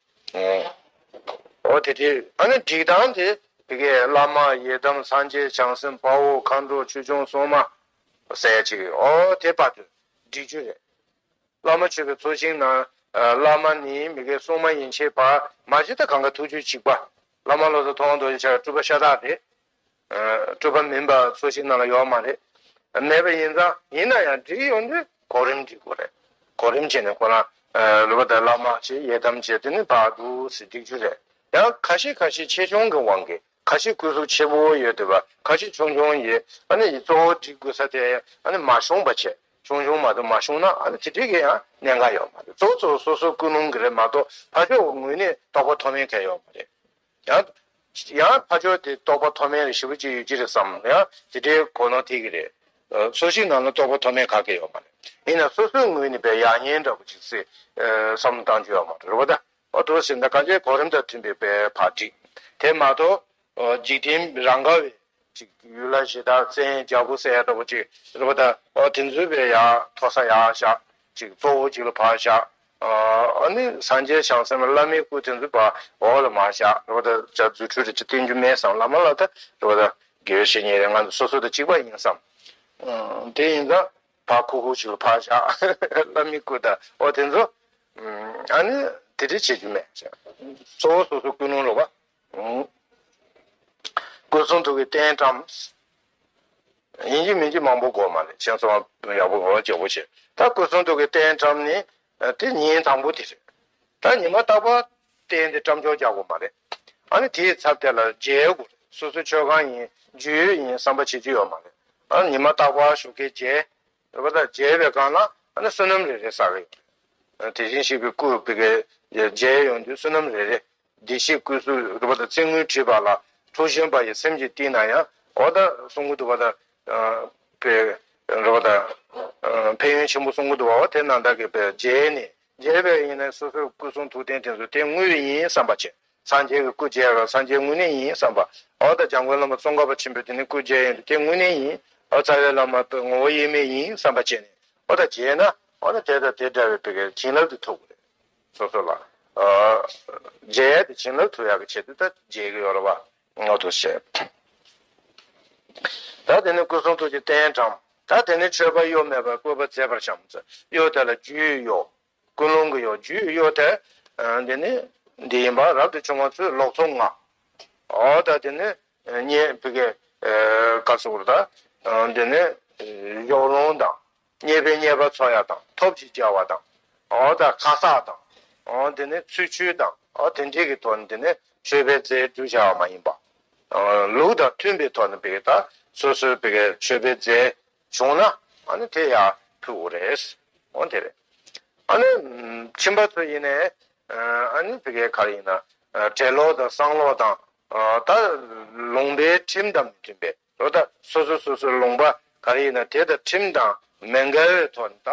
འོ་དེ་དེ་ཨ་ནི་སྒྲིག་སྟངས་དེ་བི་གའི་བླ་མ་ཡི་དམ་སངས་རྒྱས་བྱང་སེམས་དཔའ་བོ་མཁའ་འགྲོ་ཆོས་སྐྱོང་སྲུང་མ་ཟེར་ཡ་ཅིག་འོ་དེ་བར་དུ་སྒྲིག་རྒྱུ་རེད། བླ་མ་མཆོད་པའི་ཚོགས་ཞིང་ནང་བླ་མ་ནི་མི་དགེ་སྲུང་མ་ཡན་ཆད་པ་མ་གཞི་ད་གང་ག་ཐུགས་རྒྱུད་གཅིག་པ། བླ་མ་བློ་བཟང་ཐུབ་དབང་རྡོ་རྗེ་འཆང་སྤྲུལ་པ་ཤ་སྟག་རེད། སྤྲུལ་པ་མིན་པ་ཚོགས་ཞིང་ནང་ལ་ཡོད་མ་རེད། མེད་པ་ཡིན་ཙང་ཡིན་ན་ཡང་སྒྲིག་ཡོང་དུས་གོ་རིམ་སྒྲིག་དགོས་རེད། གོ་རིམ་བྱས་ནས་ཁོ་རང་རེད་པ། ད་བླ་མ་བྱས་ཡི་དམ་བྱས་དེ་ནི་བར་དུ་ཟེར་སྒྲིག་རྒྱུ་རེད། ཡང་ཁ་ཤས་ཁ་ཤས་ཆེ་ཆུང་གི་དབང་གིས་ཁ་ཤས་སྐུ་གཟུགས་ཆེ་པོ་ཡོད་འདུག་པ། ཁ་ཤས་ཆུང་ཆུང་ཡོད། ཨ་ནི་གཙོ་བོ་སྒྲིག་དགོས་ས་དེ་ཨ་ནི་མ་ཤོང་པ་བྱས། ཆུང་ཆུང་མ་གཏོགས་མ་ཤོང་ན་ཨ་ནི་དེ་འདྲའི་གི་ཡང་གནད་འགག་ཡོད་མ་རེད། གཙོ་བོ་གཙོ་བོ་སོ་སོའི་ཀུན་སློང་གི་རེད་མ་གཏོགས་ཕར་ཕྱོགས་ངོས་ནས་རྟོགས་པ་མཐོ་དམན་གང་ཡོད་མ་རེད། ཡང་ཡང་ཕར་ཕྱོགས་དེ་རྟོགས་པ་མཐོ་དམན་རེ་ཞེ་པོ་ཅིག་ཡོད་ཀྱི་རེད་བསམ་ཡང་དེ་འདྲའི་གོ་ནོར་ཐེབས་ཀྱི་རེད། ཚོགས་ཞིང་ནང་ལ་རྟོགས་པ་མཐོ་དམན་ག་གེ་ཡོད་མ་རེད། ཡིན་ན་སོ་སོའི་ངོས་ནས་དཔེ་ཡག་ཉེས་འདྲ་པོ་ཅིག་སེ་བསམ་བློ་བཏང་རྒྱུ་ཡོད་མ་རེད། རེད་པ། ད་འོ་དེ་ཟེར་ན་གང་ཅིའི་གོ་རིམ་དང་མཐུན་པའི་དཔེ་ཕར་སྒྲིག་དེ་མ་གཏོགས་འཇིག་རྟེན་རང་ག་བའི་ཅིག་ཡུལ་ལྷ་གཞི་བདག་བཙན་རྒྱལ་པོ་ཟེར་ཡ་འདྲ་པོ་ཅིག་རེད་པ། ད་འོ་དེ་ཚོའི་བའི་ཡར་མཐོ་ས་ཡར་བཞག་ཅིག་གཙོ་བོ་ཅིག་ལ་ཕར་བཞག་ཨ་ནི་སངས་རྒྱས་བྱང་སེམས་བླ་མའི་སྐུ་དེ་ཚོ་ཕར་འོག་ལ་མར་བཞག་རེད་པ། ད་ཅིག་རྫུ་འཕྲུལ་རེ་ཅིག་བསྟན་རྒྱུ་མེད་བསམ། བླ་མ་ལ་ད་རེད་པ། ད་དགེ་བའི་བཤེས་གཉེན་རེ་ང་ཚོ་སོ་སོ་དང་གཅིག་པ་ཡིན་བསམ། དེ་ཡིན་ཙང་ཕར་ཁུག་ཁུག་ཅིག་ལ་ཕར་བཞག་བླ་མའི་སྐུ་དང་འོ་དེ་ཚོ་ཨ་ནི་དེ་འདྲ་བྱེད་རྒྱུ་མེད། གཙོ་བོ་སོ་སོ་ཀུན་སློང་རེད་པ། སྐུ་གསུང་ཐུགས་ཀྱི་རྟེན་བཀྲམ། ཡིན་གཅིག་མིན་གཅིག་མང་པོ་དགོས་མ་རེད། ཁྱེད་ཚོ་ཡག་པོ་ངོ་ལྗགས་པོ་བྱེད། ད་སྐུ་གསུང་ཐུགས་ཀྱི་རྟེན་བཀྲམ་ནི་དེ་ཉིན་དང་པོ་དེ་རེད། ད་ཉི་མ་རྟག་པར་རྟེན་དེ་བཀྲམ་ཆོག་རྒྱག་དགོས་མ་རེད། ཨ་ནི་དེའི་ཚབ་དེ་ལ་མཇལ་དགོས་རེད། སོ་སོའི་མཆོད་ཁང་ཡིན་རྒྱུས་ཡོད་ཡིན་བསམ་པ་བྱེད་རྒྱུ་ཡོད་མ་རེད། ཨ་ནི་ཉི་མ་རྟག་པར་ཞོགས་ཀས་མཇལ། རེད་པ། ད་མཇལ་བའི་སྒང་ལ་ཨ་ནི་བསོད་ནམས་རེ་རེ་བསགས་ཀྱི་ཡོད་རེད། དེ་བཞིན་གཤེགས་པའི་སྐུ་བི་གའི་མཇལ་ཡོང་དུས་བསོད་ནམས་རེ་རེ། བདེ་གཤེགས་སྐུ་གཟུགས་རེད་པ། ད་ཚིག་ངོས་བྲིས་པ་ལ་ཐུགས་ཞེན་པ་ཡི་སེམས་ཀྱི་གཏིང་ན་ཡང་འོ་ད་གསུང་གི་འདུག་པ། ད་པའི་རེད་པ། ད་ཕན་ཡོན་ཆེན་པོ་གསུང་གི་འདུག་པ། འོ་དེ་ནང་ལྟར་གྱི་པའི་མཇལ་ནས་མཇལ་བའི་ཡིན་ན་སོ་སོའི་སྐུ་གསུང་ཐུགས་རྟེན་དེ་ཚོ་དེ་དངོས་ཡིན་བསམ་པ་བྱས། སངས་རྒྱས་ཀྱི་སྐུ་མཇལ་རོགས། སངས་རྒྱས་དངོས་གནས་ཡིན་བསམ་པ། འོ་ད་འཇམ་མགོན་བླ་མ་ཙོང་ཁ་པ་ཆེན་པོའི་དེ་ནི་སྐུ་མཇལ་ཡོང་དུས་དེ་དངོས་གནས་ཡིན། འོ་རྩ་བའི་བླ་མ་པའི་ངོ་བོ་དབྱེར་མེད་ཡིན་བསམ་པ་བྱས་ནས་འོ་ད་མཇལ་ན་འོ་ན་དེ་དང་དེ་འདྲ་བའི་བི་གའི་བྱིན་རླབས་དེ་ཐོབ་དགོས་རེད། སོ་སོ་ལ། ཨ། མཇལ་ཡ་དེ་བྱིན་རླབས་ཐོབ་ཡག་གི་ཆེད་དུ་ད་མཇལ་གི་ཡོད་རེད་པ། ངོ་ཐུག་བྱས། ད་དེ་ནི་སྐུ་གསུང་ཐུགས་ཀྱི་རྟེན་བཀྲམ། ད་དེ་ནི་མཆོད་པ་གཡོ་མེད་པར་བཀོད་པ་མཛེས་པར་བཤམས། གཡོ་དེ་ལ་རྒྱུའི་གཡོ། ཀུན་སློང་གི་གཡོ། རྒྱུའི་གཡོ་དེ། ཨ། འདི་ནི་འདི་ཡིན་པ་རབ་ཏུ་བྱུང་བ་ཚོས་ལོག་འཚོ་ལྔ། འོ་ད་དེ་ནི། ཨ། བརྙས་བི་གའི། ཨ། ག་ཟེར་དགོས་རེད་ད། ཨ། འདི་ནི་ གཞོགས་སློང་དང་། རྙེད་པའི་རྙེད་པ་འཚོལ་ཡ་དང་ཐབས་ཀྱི་སྦྱར་བ་དང་། འོ་ད་ཁ་གསག་དང་། འོ་དེ་ནས་ཚུལ་འཆོས་དང་། འོ་དེ་འདྲའི་གི་ཐོག་ནས་དེ་ནས་མཆོད་པའི་རྫས་སྒྲུབ་བྱ་བ་མ་ཡིན་པ། ལུགས་དང་མཐུན་པའི་ཐོག་ནས་བི་གེ་ད་སོ་སོའི་བི་གེ་མཆོད་པའི་རྫས་བྱུང་ན་ཨ་ནི་དེ་ཡར་ཕུལ་དགོས་རེད། འོ་དེ་རེད། ཨ་ནི་ཁྱིམ་པ་ཚོ་ཡིན་ནའི་ཨ་ནི་བི་གེ་ག་རེ་ཡིན་ན་བྲེ་ལོག་དང་བསང་ལོག་དང་ད་ལུང་པའི་ཁྲིམས་དང་མི་མཐུན་པའི་ལོ། ད་སོ་སོ་སོ་སོའི་ལུང་པ་ག་རེ་ཡིན་ན་དེ་དང་ཁྲིམས་དང་མི་འགལ་བའི་ཐོག་ནས་ད་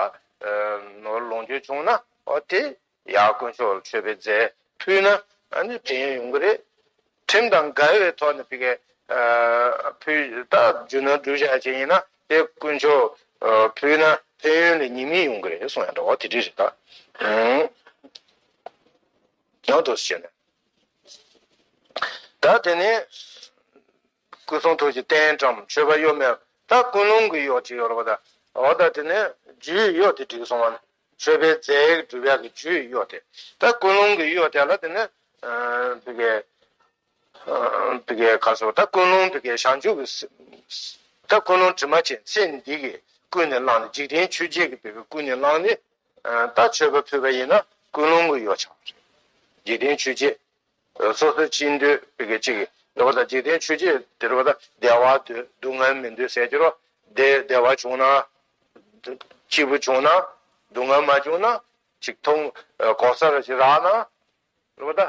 ལོངས་སྤྱོད་བྱུང་ན་འོ་དེ་ཡར་དཀོན་མཆོག་ལ་མཆོད་པའི་རྫས་ཕུལ་ན་ཨ་ནི་ཕན་ཡོན་ཡོང་གི་རེད། ཁྲིམས་དང་འགལ་བའི་ཐོག་ནས་བི་གེ་ཕུལ་ད་རྒྱུ་ནོར་སྒྲུབ་བྱ་བྱེད་ཡིན་ན་དེ་དཀོན་མཆོག་ཕུལ་ན་ཕན་ཡོན་ལས་ཉེས་དམིགས་ཡོང་གི་རེད་གསུང་ཡ་འདྲ་བ་དེ་འདྲ་རེད་ད། ཡང་དུ་བྱས་ནས་ད་དེ་ནས། སྐུ་གསུང་ཐུགས་ཀྱི་རྟེན་བཀྲམ་མཆོད་པ་གཡོ་མེད་པ། ད་ཀུན་སློང་གི་གཡོ་ཅིག་ཡོད་རེད་པ་ད། འོ་ད་དེ་ནས་རྒྱུའི་གཡོ་དེ་འགྲིག་སོང་བ་ན། མཆོད་པའི་རྫས་སྒྲུབ་ཡག་གི་རྒྱུའི་གཡོ་དེ། ད་ཀུན་སློང་གི་གཡོ་དེ་ལ་དེ་ནས་བི་གེ་བི་གེ་ག་སོ་ད་ཀུན་སློང་བི་གེ་བྱང་ཆུབ་ཀྱི་ད་ཀུན་སློང་དྲི་མ་ཅན་ཚེ་འདི་གི་ཀུན་ནས་བསླངས་ནས་འཇིག་རྟེན་ཆོས་བརྒྱད་ཀྱི་བི་གེ་ཀུན་ནས་བསླངས་ནས་ད་མཆོད་པ་ཕུལ་བ་ཡིན་ན་ཀུན་སློང་གི་གཡོ་ཆགས་པ་རེད། འཇིག་རྟེན་ཆོས་བརྒྱད། སོ་སོའི་ཅི་འདོད་པའི་གི་ཅིག་འདོད་པ་དང་འཇིག་རྟེན་ཆོས་བརྒྱད་དེ་རེད་པ་ད་བདེ་བ་འདོད་སྡུག་བསྔལ་མི་འདོད་ཟེར་གྱི་རོ། བདེ་བདེ་བ་བྱུང་ན་སྐྱིད་པོ་བྱུང་ན་སྡུག་བསྔལ་མ་བྱུང་ན་ཅིག་མཐོང་གོ་ས་ར་ཅིག་རག་ན་རེད་པ་ད་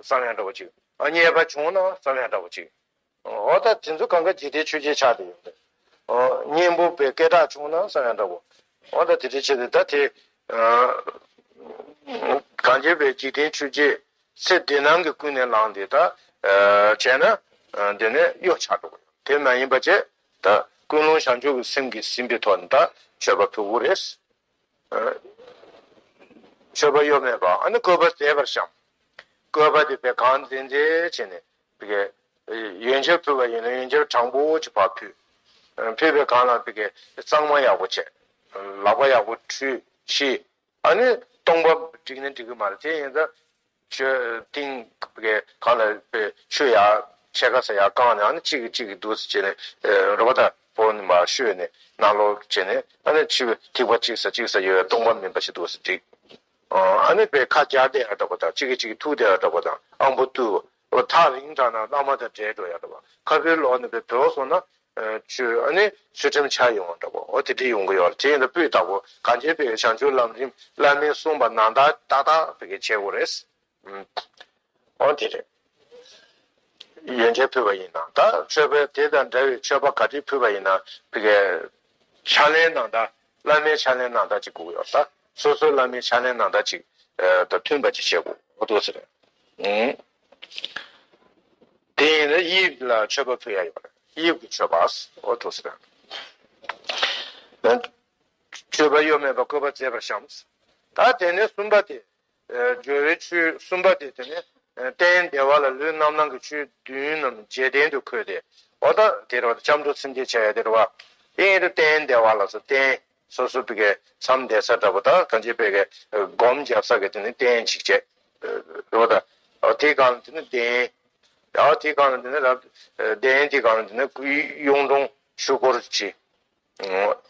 བསམ་ཡང་འདྲ་པོ་ཅིག་རྙེད་པ་བྱུང་ན་བསམ་ཡང་འདྲ་པོ་ཅིག་འོ་ད་དེ་ཚོ་གང་ག་འཇིག་རྟེན་ཆོས་བརྒྱད་ཆགས་བསྡད་ཡོད་རེད། འོ་གཉེན་པོ་པའི་སྐད་གྲགས་བྱུང་ན་བསམ་ཡང་འདྲ་པོ། འོ་ད་དེ་འདྲ་བྱས་ཏེ་ད་དེ། གང་བྱས་པའི་འཇིག་རྟེན་ཆོས་བརྒྱད་ཚེ་འདི་སྣང་གི་ཀུན་ནས་བསླངས་ཏེ་ད་བྱས་ན་དེ་ནས་གཡོ་ཆགས་འགྲོ་གི་ཡོད། དེ་མ་ཡིན་པ་བྱས་ད་ཀུན་སློང་བྱང་ཆུབ་ཀྱི་སེམས་ཀྱིས་ཟིན་པའི་ཐོག་ནས་ད་མཆོད་པ་ཕུལ་དགོས་རེད། མཆོད་པ་གཡོ་མེད་པ་ཨ་ནི་བཀོད་པ་མཛེས་པར་བཤམས། བཀོད་པ་དེ་བས་གང་མཛེས་མཛེས་བྱས་ནས་བི་གེ་ཡོན་ཆབ་ཕུལ་བ་ཡིན་ན་ཡོན་ཆབ་གྲངས་པོ་ཅིག་ཕར་ཕུལ། ཕུལ་བའི་སྒང་ལ་བི་གེ་གཙང་མ་ཡག་པོ་བྱས། ལག་པ་ཡག་པོ་འཁྲུས་ཤིག་ཨ་ནི་སྟོང་པ་བསྒྲིགས་ན་འགྲིག་གི་མ་རེད་དེ་ཡིན་ཙང་། ཆོས་ཏིང་གི་གང་ལ་པའི་ཆོས་ཡ་ཕྱེད་ཀ་ས་ཡ་བཀང་ནས་ཨ་ནི་གཅིག་གིས་གཅིག་གིས་འདུག་སེ་བྱས་ནས་རོ་པ་ད་ཕོ་ནི་མ་ཤོད་ནས་ནང་ལོགས་བྱས་ནས་ཨ་ནི་ཕྱི་ཐིགས་པ་གཅིག་ས་གཅིག་ས་ཡོད་སྟོང་པ་མིན་པ་ཞིག་འདུག་སེ་བསྒྲིགས། ཨ་ནི་པའི་ཁ་སྦྱར་བསྡད་ཡ་འདྲ་པོ་དང་གཅིག་གིས་གཅིག་གིས་ཐུག་བསྡད་ཡ་འདྲ་པོ་དང་ཨང་པོ་བཏུ་ཐག་རིང་དྲགས་ན་བླ་མ་དང་བྲལ་འགྲོ་ཡ་འདྲ་པོ་ཁ་ཕྱིར་ལོག་ནས་པའི་བྲོས་སོང་ན། ཆོས་ཨ་ནི་ཚུལ་ཁྲིམས་ཆག་ཡོང་བ་འདྲ་པོ་འོ་དེ་འདྲ་ཡོང་གི་ཡོད་རེད། དེ་ཡིན་ན་སྤུས་དག་པོ་གང་བྱས་པའི་བྱང་ཆུབ་ལམ་རིམ་བླ་མས་གསུངས་པ་ནང་ལྟར་ཏག་ཏག་བི་གེ་བྱེད་དགོས་རེད། འོ་དེ་རེད། ཡོན་ཆབ་ཕུལ་བ་ཡིན་ན་ད་མཆོད་པ་དེ་དང་འདྲ་བའི་མཆོད་པ་ག་རེ་ཕུལ་བ་ཡིན་ན་བི་གེ་ཕྱག་ལེན་ནང་ལྟར་བླ་མའི་ཕྱག་ལེན་ནང་ལྟར་ཅིག་དགོས་ཀྱི་ཡོད་ད། སོ་སོའི་བླ་མའི་ཕྱག་ལེན་ནང་ལྟར་ཅིག་དང་མཐུན་པ་ཅིག་བྱེད་དགོས་འོ་འདུག་ཟེར། དེ་ཡིན་ན་དབྱིབས་ལ་མཆོད་པ་ཕུལ་ཡ་ཡོད་རེད། དབྱིབས་ཀྱི་མཆོད་པ་འོ་འདུག་ཟེར། མཆོད་པ་གཡོ་མེད་པ་བཀོད་པ་མཛེས་པར་བཤམས། ད་དེ་ནས་གསུམ་པ་དེ། སྦྱོར་བའི་ཆོས་གསུམ་པ་དེ་དེ་ནས་རྟེན་བདེ་བ་ལ་ལུས་རྣམ་སྣང་གི་ཆོས་བདུན་རྣམས་རྗེས་དྲན་དུ་འཁོད་དེ། འོ་ད་དེ་རེད་བ་ད་སྐྱབས་འགྲོ་སེམས་བསྐྱེད་བྱ་ཡ་དེ་རེད་བ། དེ་ཡིན་དུས་རྟེན་བདེ་བ་ལ་སོ་རྟེན་སོ་སོ་བི་གེ་མཚམས་བསྡད་ས་འདྲ་པོ་ད་གང་ཅི་བི་གེ་སྒོམ་རྒྱབ་ས་གི་དེ་ནས་རྟེན་ཅིག་བྱས། རེད་བ་ད། འོ་དེའི་སྒང་ལ་དེ་ནས་གདན། ཡང་དེའི་སྒང་ལ་དེ་ནས་རབ་གདན་དེའི་སྒང་ལ་དེ་ནས་གཡུང་དྲུང་ཆོས་འཁོར་བྱས།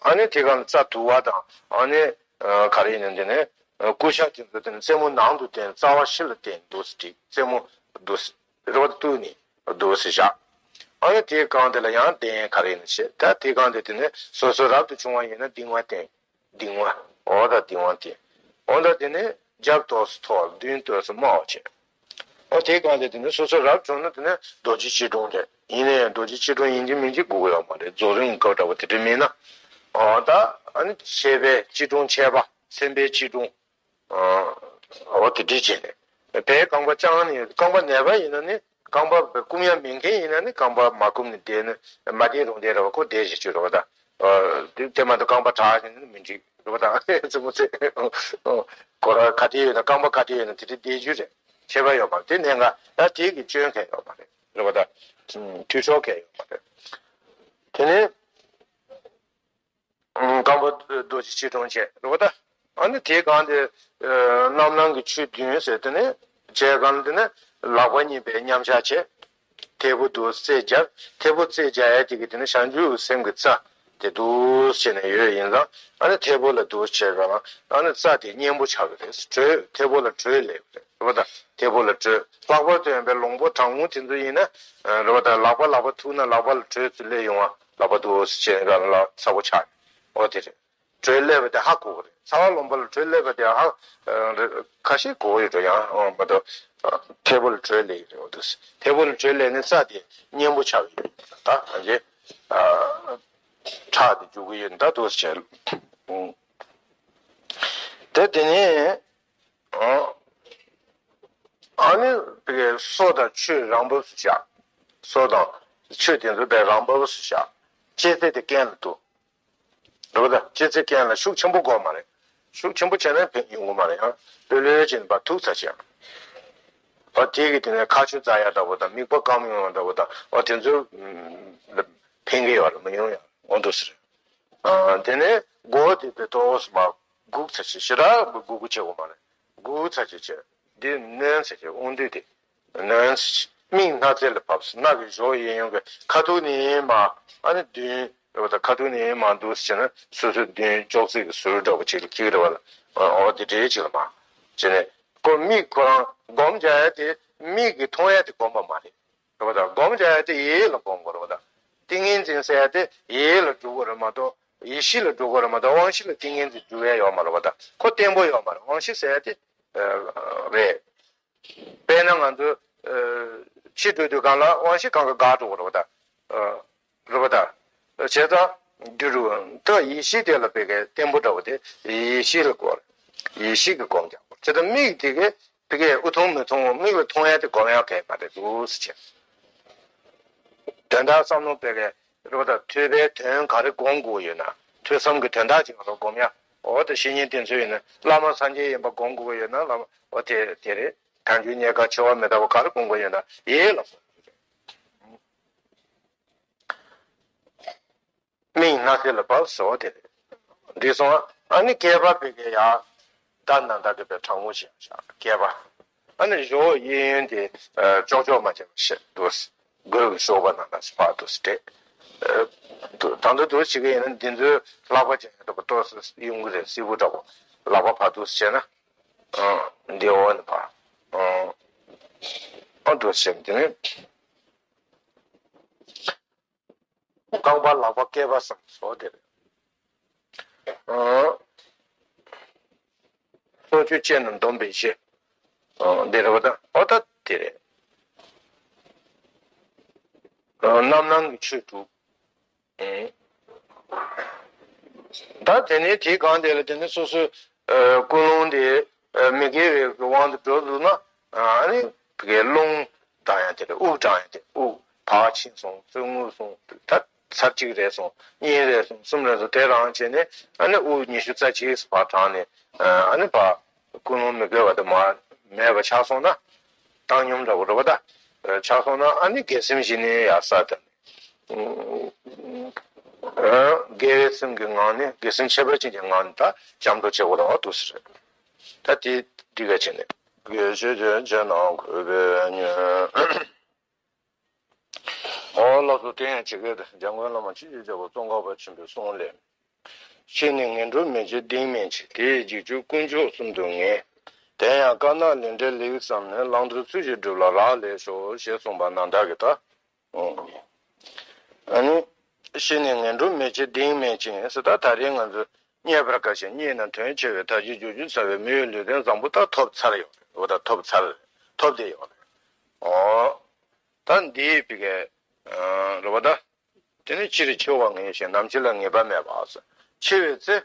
ཨ་ནི་དེ་ག་ལ་རྩ་དུ་བ་དང་ཨ་ནི་ག་རེ་ཡིན་ནམ་དེ་ནས་སྐུ་ཤ་དེ་ཚོ་དེ་ནས་རྩེ་མོ་ནང་དུ་བསྟན། རྩ་བ་ཕྱི་ལ་བསྟན་འདུག་སེ་བྲིས། རྩེ་མོ་འདུག་སེ་རེ་བ་བཏུད་ནས་འདུག་སེ་བཞག་ཨ་ནི་དེའི་སྒང་དེ་ལ་ཡང་གདན་ག་རེ་ཡིན་ནམ་བྱས། ད་དེའི་སྒང་དེ་དེ་ནས་སོ་སོ་རབ་ཏུ་བྱུང་བ་ཡིན་ན་གདིང་བ་བསྟན། གདིང་བ། འོ་ད་གདིང་བ་དེ། འོ་ད་དེ་ནས་རྒྱབ་ཏོག་ཙམ་མཐོ་བ་མདུན་ཏོག་ཙམ་དམའ་བ་བྱས། འོ་དེའི་སྒང་དེ་དེ་ནས་སོ་སོ་རབ་བྱུང་ན་དེ་ནས་རྡོ་རྗེ་སྐྱིལ་ཀྲུང་རེད། ཡིན་ན་ཡང་རྡོ་རྗེ་སྐྱིལ་ཀྲུང་ཡིན་གཅིག་མིན་གཅིག་དགོས་ཀྱི་ཡོད་མ་རེད། རྫོགས་རིམ་སྐབས་འདྲ་བོ་དེ་འདྲ་མིན་ན། འོ་ད་ཨ་ནི་ཆེ་བའི་སྐྱིལ་ཀྲུང་ཆེ་བ་སེམས་དཔའི་སྐྱིལ་ཀྲུང་། འོ་དེ་འདྲ་བྱས་ནས་བའི་རྐང་པ་བརྐྱངས་ནས་རྐང་པ་ནད་པ་ཡིན་ན་ནི་རྐང་པ་བསྐུམ་ཡ་མེད་མཁན་ཡིན་ན་ནི་རྐང་པ་མ་བསྐུམ་ནས་བསྡད་ན་མ་བསྡད་རུང་བསྡད་ར་བ་ཁོ་བསྡད་བྱེད་ཆོག་ར་བ་ད། དེ་དེ་མ་གཏོགས་རྐང་པ་དྲག་བྱས་ནས་མི་འགྲིག་ར་བ་ད། ཙི་མོ་ཙི། སྒོ་ར་ག་དེ་ཡོད་ན་རྐང་པ་ག་དེ་ཡོད་ན་དེ་འདྲ་བསྡད་རྒྱུ་རེད། ཁྱད་པར་ཡོད་མ་རེད། དེ་གནད་འགག་ད་དེ་གི་སྐྱོན་གང་ཡོད་མ་རེད་ར་བ་ད། འཐུས་ཤོར་གང་ཡོད་མ་རེད། དེ་ནས། རྐང་པ་རྡོ་རྗེ་སྐྱིལ་ཀྲུང་བྱས་རེད་བ་ད། ཨ་ནི་དེའི་སྒང་དེ་རྣམ་སྣང་གི་ཆོས་བདུན་ཟེར་དེ་ནས་བྱས་སྒང་དེ་ནས་ལག་པ་གཉིས་པའི་མཉམ་བཞག་བྱས། མཐེ་བོ་འདུག་རྩེ་སྦྱར། མཐེ་བོ་རྩེ་སྦྱར་ཡ་དེ་གི་དེ་ནས་བྱང་ཆུབ་སེམས་ཀྱི་རྩ། དེ་འདུག་བྱས་ནས་ཡོད་ཡིན་ཙང་ཨ་ནི་ཐལ་པོ་ལ་འདུག་བྱས་པ་ལ་ཨ་ནི་རྩ་དེ་གཉེན་པོ་ཆགས་ཀྱི་རེད། དྲོད་ཐལ་པོ་ལ་དྲོད་སླེབས་ཀྱི་རེད། རེད་པ། ད་ཐལ་པོ་ལ་དྲོད་ལྷག་པར་དུ་ཡིན་པའི་ལོང་པོ་གྲང་མོ་དེ་ཚོ་ཡིན་ན་རེད་པ། ད་ལག་པ་ལག་པ་ཐུག་ན་ལག་པ་ལ་དྲོད་ཚུར་སླེབས་ཡོང་བ་ལག་པ་འདུག་བྱས་ནས་ག་ལ་ཚ་པོ་ཆགས་ནས་འོ་དེ་རེད། དྲོད་སླེབས་པ་དེ་ཧ་གོ་གི་རེད། ཚ་བ་ལོང་པ་ལ་དྲོད་སླེབས་པ་དེ་ཧ་ཁ་ཤས་གོ་གི་ཡོད་འགྲོ། ཡང་མ་གཏོགས་ཐལ་པོ་ལ་དྲོད་སླེབས་ཀྱི་རེད། འོ་དེ་ཐལ་པོ་ལ་དྲོད་སླེབས་ནས་རྩ་དེ་གཉེན་པོ་ཆགས་ཀྱི་ཡོད། ད་གང་ཅི་ཁྲག་དེ་རྒྱུག་གི་ཡོད། ད་འདུག་བྱས། དེ་དེ་ནས་ཨ་ནི་སོ་དང་ཆུ་རང་བབས་སུ་བཞག་སོ་དང་ཆུ་དེ་ཚོ་དེ་རང་བབས་སུ་བཞག་ལྕེ་རྩེ་དེ་རྐན་ལ་གཏུག་རེད་པ། ད་ལྕེ་རྩེ་རྐན་ལ་ཤུགས་ཆེན་པོ་དགོས་མ་རེད། ཤུགས་ཆེན་པོ་བྱས་ན་ཕན་ཡོང་གི་མ་རེད། ཡང་ལྷོད་ལྷོད་བྱས་ནས་ཕར་ཐུག་ཚར་བྱས། ཨ་དེ་གི་དེ་ནས་ཁ་ཆུ་འཛག་ཡ་འདྲ་པོ་དང་མིད་པ་སྐམ་ཡོང་ཡ་འདྲ་པོ་དང་ཨ་དེ་ཚོ་ཕན་གི་ཡོད་རེད། མི་ཡོང་ཡ་འོང་འདུག་ཟེར། ཨ་དེ་ནས་མགོ་དེ་དེ་ཏོག་ཙམ་མར་སྒུག་ཚར་བྱས། ཞེ་དྲག་སྒུག་སྒུག་བྱེད་དགོས་མ་རེད། སྒུག་ཚར་བྱས་བྱས་འདི་གནོན་ཚར་བྱས་དབང་སྡུད་དེ། ནོན། མིག་སྣ་རྩེ་ལ་ཕབ། སྣ་གི་གཞོགས་གཡས་གཡོན་གྱི་ཁ་ཐུག་ནས་མར་ཨ་ནི་མདུན་རེད་པ། ད་ཁ་ཐུག་ནས་མར་འདུག་སེ་བྱས་ན་སོ་སོའི་མདུན་ཅོག་ཙེ་གི་ཟུར་འདྲ་པོ་ཅིག་ལ་འཁྱེར་རེད་པ། ལ་འོ་དེ་འདྲའི་ཅིག་ལ་མར་བྱས་ནས་ཁོ་མིག་ཁོ་རང་སྒོམ་རྒྱག་ཡ་དེ་མིག་གིས་མཐོང་ཡ་དེ་སྒོམ་པ་མ་རེད། རེད་པ། ད་སྒོམ་རྒྱག་ཡ་དེ་ཡིད་ལ་སྒོམ་དགོས་རེད་པ། ད་ཏིང་ངེ་འཛིན་ཟེར་ཡ་དེ་ཡིད་ལ་འགྲོ་དགོས་རེད་མ་གཏོགས་ཡེ་ཤེས་ལ་འགྲོ་དགོས་རེད་མ་གཏོགས་དབང་ཤེས་ལ་ཏིང་ངེ་འཛིན་འགྲོ་ཡ་ཡོད་མ་རེད་པ། ད་ཁོ་བརྟན་པོ་ཡོད་མ་རེད། དབང་ཤེས་ཟེར་ཡ་དེ་རེད། དཔེར་ན་ང་ཚོ་ཕྱི་འགྲོ་དུས་སྒང་ལ་དབང་ཤེས་སྒང་ག་འགག་འགྲོ་གི་རེད་པ། ད་རེད་པ། ད་བྱས་ཙང་འདི་རུ་ད་ཡེ་ཤེས་དེ་ལ་བོད་སྐད་བརྟན་པོ་འདྲ་པོ་དེ་ཡེ་ཤེས་ལ་གོ། ཡེ་ཤེས་ཀྱི་སྒོམ་རྒྱག་དགོས། བྱས་ཙང་མིག་དེ་གས་བོད་སྐད་དབུ་ཐུང་མི་ཐུང་མིག་ལ་མཐོང་ཡ་དེ་སྒོམ་ཡ་གལ་མ་རེད་འདུག་ཟེར་བྱས། དོན་དག་བསམ་བློ་བོད་སྐད་རེད་པ། ད་ཐོས་པའི་དོན་ག་རེ་སྒོམ་དགོས་ཡོད་ན། ཐོས་བསམ་གྱི་དོན་དག་ཅིག་ལ་སྒོམ་ཡ། འོ་ད་བཤེས་གཉེན་དེ་ཚོ་ཡིན་ན་བླ་མ་སངས་རྒྱས་ཡིན་པ་སྒོམ་དགོས་ཡོད་ན་བླ་མ་འོ་དེ་དེ་རེད། གང་རྒྱུ་རྙེད་དཀའ་འཆི་བ་མི་རྟག་པ་ག་རེ་སྒོམ་དགོས་ཡོད་ན་ཡིད་ལ་སྒོམ་དགོས་རེད། མིག་སྣ་རྩེ་ལ་ཕབ་ཟེར་བ་དེ་རེད། འགྲིག་སོང་། ཨ་ནི་སྐེད་པ་བོད་སྐད་ཡ། ད་ནང་ད་གི་བའི་གྲང་མོ་ཞིག་བཞག་སྐེད་པ། ཨ་ནི་གཞོགས་གཡས་གཡོན་དེ་ཅོག་ཅོག་མ་བྱས་པ་ཞིག་འདུག་གུར་གྱི་གཤོག་པ་ནང་ན་ཕར་འདུག་སེ་བྲེས། ད་ལྟ་འདུག་བྱེད་ཀྱི་ཡིན་ན་འདི་ཚོའི་ལག་པ་ཅན་འདྲ་པོ་ཏོག་ཙམ་ཡོང་གི་རེད། སིལ་བུ་འདྲ་པོ་ལག་པ་ཕར་འདུག་སེ་བྱས་ན། འདི་འོག་ནས་ཕར། ཨ་འདུག་སེ་བྱས་དེ་ནས། རྐང་པ་ལག་པ་སྐེད་པ་བསམ་སོ་དེ་རེད། ཨ། སྲོག་གཅོད་བཅས་རྣམས་སྡོམ་པའི་གཞི། ཨ་འདི་རེད་པ། ད་འོ་ད་དེ་རེད། ཨ་རྣམ་སྣང་གི་ཆོས་དྲུག་ཨེ། ད་དེ་ནས་དེའི་སྒང་དེ་ལ་དེ་ནས་སོ་སོའི་ཨ་ཀུན་སློང་དེ་ཨ་མི་དགེ་བའི་དབང་དུ་འགྲོ་འདུག་ན། ཨ་ནི་དེ་གའི་རླུང་ལྡང་ཡ་དེ་རེད། དབུགས་བགྲང་ཡ་དེ། དབུགས་ཕར་ཕྱིན་སོང་། ཚུར་རྔུབ་སོང་། ད་ཚར་གཅིག་རེད་སོང་། གཉིས་རེད་སོང་། གསུམ་རེད་སོང་། དེ་རང་བྱས་ནས་ཨ་ནི་དབུགས་ཉི་ཤུ་རྩ་གཅིག་ཕར་བགྲང་ནས་ཨ་ནི་ཕར་ཀུན་སློང་མི་དགེ་བ་དེ་མར་མེད་པ་ཆགས་སོང་ན། བཏང་སྙོམས་འདྲ་པོ་རེད་པ། ད་ཆགས་སོང་ན་ཨ་ནི་དགེ་སེམས་བཞི་ནི་ཡར་ས་དང་། དགེ་བའི་སེམས་ཀྱི་ངང་ནས། དགེ་སེམས་ཁྱད་པར་ཅན་གྱི་ངང་ནས་ད་སྐྱབས་འགྲོ་བྱེད་དགོས་རེད་པ། འདུག་སེ་རེད། ད་དེ་འདི་ག་བྱས་ནས། དགེ་བཤེས་ཆོས་བྱེད་ནང་འཁོད་པའི་ཉོན། འོ་ལགས་སོ། དེ་ཡང་ཇི་སྐད་དུ། འཇམ་མགོན་བླ་མ་ཆོས་ཀྱི་རྒྱལ་པོ་ཙོང་ཁ་པ་ཆེན་པོའི་གསུང་ལས། ཕྱི་ནས་ངན་འགྲོར་མི་སྐྱེ་གདེང་མེད་ཅིང་། དེ་ཡི་རྗེས་འཇུག་དཀོན་མཆོག་གསུམ་དུ་ངེས། དེ་ཡང་དཀར་ནག་ལས་འབྲས་ལེགས་བསམས་ནས། བླང་དོར་ཚུལ་བཞིན་སྒྲུབ་ལ་རག་ལས་ཤོག་ཞེས་གསུངས་པ་ནང་ལྟར་གྱི་ད། ཨ་ནི། ཕྱི་ནས་ངན་འགྲོར་མི་སྐྱེ་གདེང་མེད་ཅིང་ཟེར། ད་ད་རེས་ང་ཚོས་རྙེད་པར་དཀའ་ཞིང་རྙེད་ན་དོན་ཆེ་བའི་ད་ཅི་འཇུག་རྒྱུ་ཚ་བའི་མི་ཡུལ་ལུས་རྟེན་བཟང་པོ་ད་ཐོབ་ཚར་ཡོད་རེད། འོ་ད་ཐོབ་ཚར་རེད། ཐོབ་བསྡད་ཡོད་རེད། འོ། ད་འདིའི་བི་གའི་རེད་པ་ད། དེ་ནི་སྤྱིར་འཆི་བ་ངེས་ཤིང་ནམ་འཆི་ལ་ངེས་པ་མེད་པ། འཆི་བའི་ཚེ།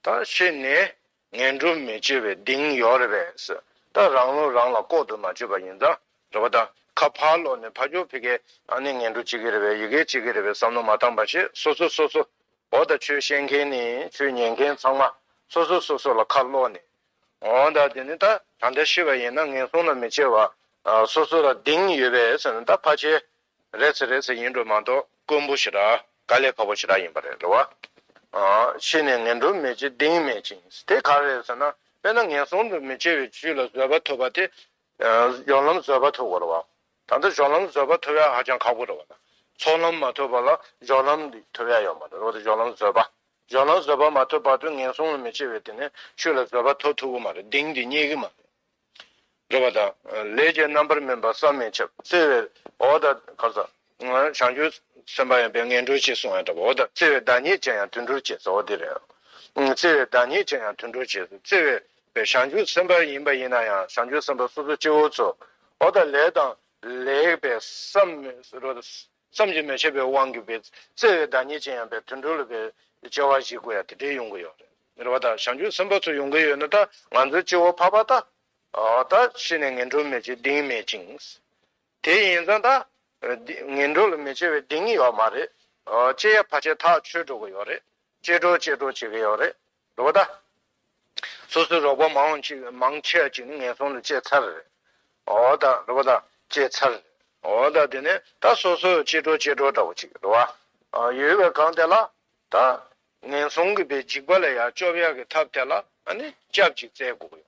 ད་ཤི་ནས་ངན་འགྲོར་མི་སྐྱེ་བའི་གདེང་ཡོད་རེད་པས། ད་རང་བློ་རང་ལ་ལྐོག་ཏུ་མ་བཅོས་པ་ཡིན་ཙང་རེད་པ་ད། ཁ་ཕར་ལོག་ནས་ཕར་ཕྱོགས་ཕི་གའི་ཨ་ནི་ངན་འགྲོ་སྐྱེ་གི་རེད་པས། ཡི་གེ་སྐྱེ་གི་རེད་པས་བསམ་བློ་མ་བཏང་པ་ཞིག་སོ་སོ་སོ་སོ། འོ་ད་ཆོས་བཤད་མཁན་ནི་ཆོས་ཉན་མཁན་ཚང་མ་སོ་སོ་སོ་སོ་ལ་ཁ་ལོག་ནས། འོ་ད་དེ་ནི་ད་ད་ལྟ་ཤི་བ་ཡིན་ན་ངན་སོང་ལ་མི་སྐྱེ་བ། ཨ་སོ་སོ་ལ་གདེང་ཡོད་པས་ཟེར་ན་ད་ཕལ་ཆེར་རེད་ཟེར་རེད་ཟེར་ཡིན་འགྲོ་མ་གཏོགས་དཀོན་པོ་ཞེ་དྲག་དཀའ་ལས་ཁག་པོ་ཞེ་དྲག་ཡིན་པ་རེད། རེད་བ། ཨ་ཤི་ནས་ངན་འགྲོར་མི་སྐྱེ་གདེང་མེད་ཅིང་དེ་ག་རེ་རེད་ཟེར་ན། དཔེར་ན་ངན་སོང་དུ་མི་སྐྱེ་བའི་ཆོས་ལ་བཟོད་པ་ཐོབ་པ་དེ། ཨ་སྦྱོར་ལམ་བཟོད་པ་ཐོབ་དགོས་རེད་བ། ད་ལྟ་སྦྱོར་ལམ་བཟོད་པ་ཐོབ་ཡ་ཧ་ཅང་ཁག་པོ་རེད་བ། ཚོགས་ལམ་མ་ཐོབ་པ་ལ་སྦྱོར་ལམ་འདི་ཐོབ་ཡ་ཡོད་མ་རེད། རེད་བ། སྦྱོར་ལམ་བཟོད་པ། སྦྱོར་ལམ་བཟོད་པ་མ་ཐོབ་བར་དུ་ངན་སོང་ལ་མི་སྐྱེ་བའི་དེ་ནས་ཆོས་ལ་བཟོད་པ་ཐོབ་ཐུབ་ཀྱི་མ་རེད། གདེང་འདི་རྙེད་ཀྱི་མ་རེད། རེད་བ་དང་། ལས་ཀྱི་རྣམ་པར་སྨིན་པ་བསམ་མི་ཁྱབ། བརྩེ་བའི་འོ་ད་ག་རེ་ཟེར། བྱང་ཆུབ་སེམས་དཔའ་ཡིན་པས་ངན་འགྲོར་སྐྱེ་གསུང་ཡང་འདྲ་བ། འོ་ད་བརྩེ་བའི་བདག་ཉིད་ཅན་ཡང་དུད་འགྲོར་སྐྱེ་ཟེར་བ་འདི་རེད། བརྩེ་བའི་བདག་ཉིད་ཅན་ཡང་དུད་འགྲོར་སྐྱེ་ཟེར། བརྩེ་བའི་བྱང་ཆུབ་སེམས་དཔའ་ཡིན་པ་ཡིན་ན་ཡང་བྱང་ཆུབ་སེམས་དཔའ་སོ་སོ་སྐྱེ་བོ་ཚོ་འོ་ད་ལས་དང་ལས་པའི་བསམ་རེད་བ། བསམ་གྱིས་མི་ཁྱབ་པའི་དབང་གིས་བརྩེ་བའི་བདག་ཉིད་ཅན་ཡང་བའི་དུད་འགྲོ་ལ་བའི་སྐྱེ་བ་བཞེས་དགོས་ཡ་དེ་འདྲའི་ཡོང་གི་ཡོད་རེད། རེད་བ་དང་། བྱང་ཆུབ་སེམས་དཔའ་ཚོ་ཡོང་གི་ཡོད་ན་ད་ང་ཚོའི་སྐྱེ་བོ་ཕལ་པ་ད། ད་ཤི་ནས་ངན་འགྲོར་མི་སྐྱེ་གདེང་མེད་ཅིང་། དེ་ཡིན་ཙང་ད། ངན་འགྲོ་ལ་མི་སྐྱེ་བའི་གདེང་ཡོད་མ་རེད། སྐྱེ་ཡ་ཕལ་ཆེར་ཐག་ཆོད་འགྲོ་གི་ཡོད་རེད། སྐྱེ་འགྲོ་སྐྱེ་འགྲོ་བྱེད་ཀྱི་ཡོད་རེད། རེད་བ་ད། སོ་སོའི་རོགས་པ་མང་ཅིག་མང་ཆེ་བ་ཅིག་ནི་ངན་སོང་ལ་སྐྱེས་ཚར་རེད། འོ་ད་རེད་བ་ད། སྐྱེས་ཚར་རེད། འོ་ད་དེ་ནས་ད་སོ་སོའི་སྐྱེ་འགྲོ་སྐྱེ་འགྲོ་འདྲ་བོ་ཅིག་རེད་བ། ཡོད་པའི་སྒང་དེ་ལ་ད་ངན་སོང་གི་པའི་འཇིགས་པ་ལས་ཡར་སྐྱོབ་ཡག་གི་ཐབས་དེ་ལ་ཨ་ནི་སྐྱབས་ཅིག་བཙལ་དགོས་ཀྱི་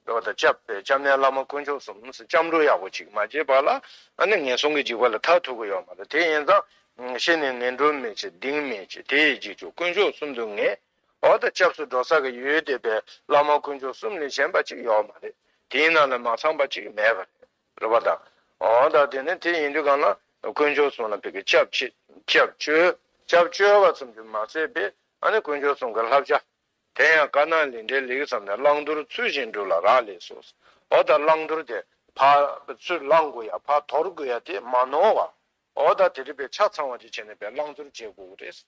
ཡོད་རེད། རེད་བ་ད། སྐྱབས་པའི་སྐྱབས་གནས་བླ་མ་དཀོན་མཆོག་གསུམ་ཟེར་སྐྱབས་འགྲོ་ཡག་པོ་ཅིག་མ་བྱས་པ་ལ་ཨ་ནི་ངན་སོང་གི་འཇིགས་པ་ལས་ཐར་ཐུབ་ཀྱི་ཡོད་མ་རེད། དེ་ཡིན་ཙང་ཤི་ནས་ངན་འགྲོར་མི་སྐྱེ་གདེང་མེད་ཅིང་། དེ་ཡི་རྗེས་འཇུག་དཀོན་མཆོག་གསུམ་དུ་ངེས། འོ་ད་སྐྱབས་སུ་འགྲོ་ས་གི་ཡུལ་དེ་པའི་བླ་མ་དཀོན་མཆོག་གསུམ་ལས་གཞན་པ་ཅིག་ཡོད་མ་རེད། དེའི་ནང་ལ་མ་ཚང་པ་ཅིག་མེད་པ་རེད། རེད་བ་ད། འོ་ད་དེ་ནི་དེ་ཡིན་དུས་གང་ལ་དཀོན་མཆོག་གསུམ་ལ་ཕ་གི་སྐྱབས་མཆི། སྐྱབས་བཅོལ། སྐྱབས་བཅོལ་བ་ཙམ་གྱིས་མ་ཚད་པའི་ཨ་ནི་དཀོན་མཆོག་གསུམ་གྱི་བསླབ་བྱ། དེ་ཡང་དཀར་ནག་ལས་འབྲས་ལེགས་བསམས་ནས། བླང་དོར་ཚུལ་བཞིན་སྒྲུབ་ལ་རག་ལས་སོ། འོ་ད་བླང་དོར་དེ་ཕར་ཚུར་བླང་དགོས་ཡ་ཕར་དོར་དགོས་ཡ་དེ་མ་ནོར་བ། འོ་ད་དེ་རིགས་པའི་ཆ་ཚང་བ་ཅིག་བྱས་ནས་པའི་བླང་དོར་བྱེད་དགོས་ཀྱི་རེད།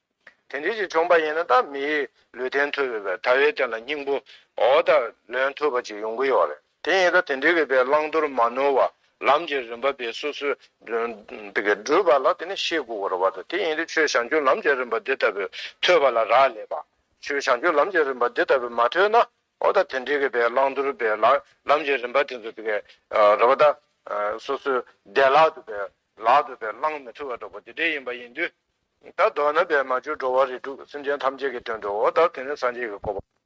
དེ་འདྲའི་ཅིག་བྱུང་པ་ཡིན་ན་ད་མིའི་ལུས་རྟེན་ཐོབ་པའི་པའི་དལ་བའི་རྟེན་ལ་སྙིང་པོ་འོ་ད་ལོན་ཐུབ་པ་ཅིག་ཡོང་གི་ཡོད་རེད། དེ་ཡིན་ད་དེ་འདྲའི་གི་པའི་བླང་དོར་མ་ནོར་བ་ལམ་གྱི་རིམ་པ་པའི་སོ་སོའི་བསྒྲུབ་པ་ལ་དེ་ནི་ཤེས་དགོས་ཀྱི་རེད་བ། ད་དེ་ཡིན་དུས་ཆོས་བྱང་ཆུབ་ལམ་གྱི་རིམ་པ་འདི་ལྟ་བུའི་ཐོས་པ་ལ་རག་ལས་པ། ཆོས་བྱང་ཆུབ་ལམ་གྱི་རིམ་པ་འདི་ལྟ་བུའི་མ་ཐོས་ན། འོ་ད་དེ་འདྲའི་གི་པའི་བླང་དོར་པའི་ལ་ལམ་གྱི་རིམ་པ་དེ་ཚོ་དེ་གའི་རེད་བ་ད། སོ་སོའི་བདེ་བླག་ཏུ་པའི་ལག་ཏུ་པའི་བླང་མི་ཐུབ་པ་འདྲ་པོ་དེ་འདྲའི་ཡིན་པ་ཡིན་དུས། ད་མདོར་ན་པའི་མ་གྱུར་འགྲོ་བ་རིགས་དྲུག་སེམས་ཅན་ཐམས་ཅད་ཀྱི་དོན་དུ་འོ་ད་དེ་ནི་སངས་རྒྱས་ཀྱི་གོ་འཕང་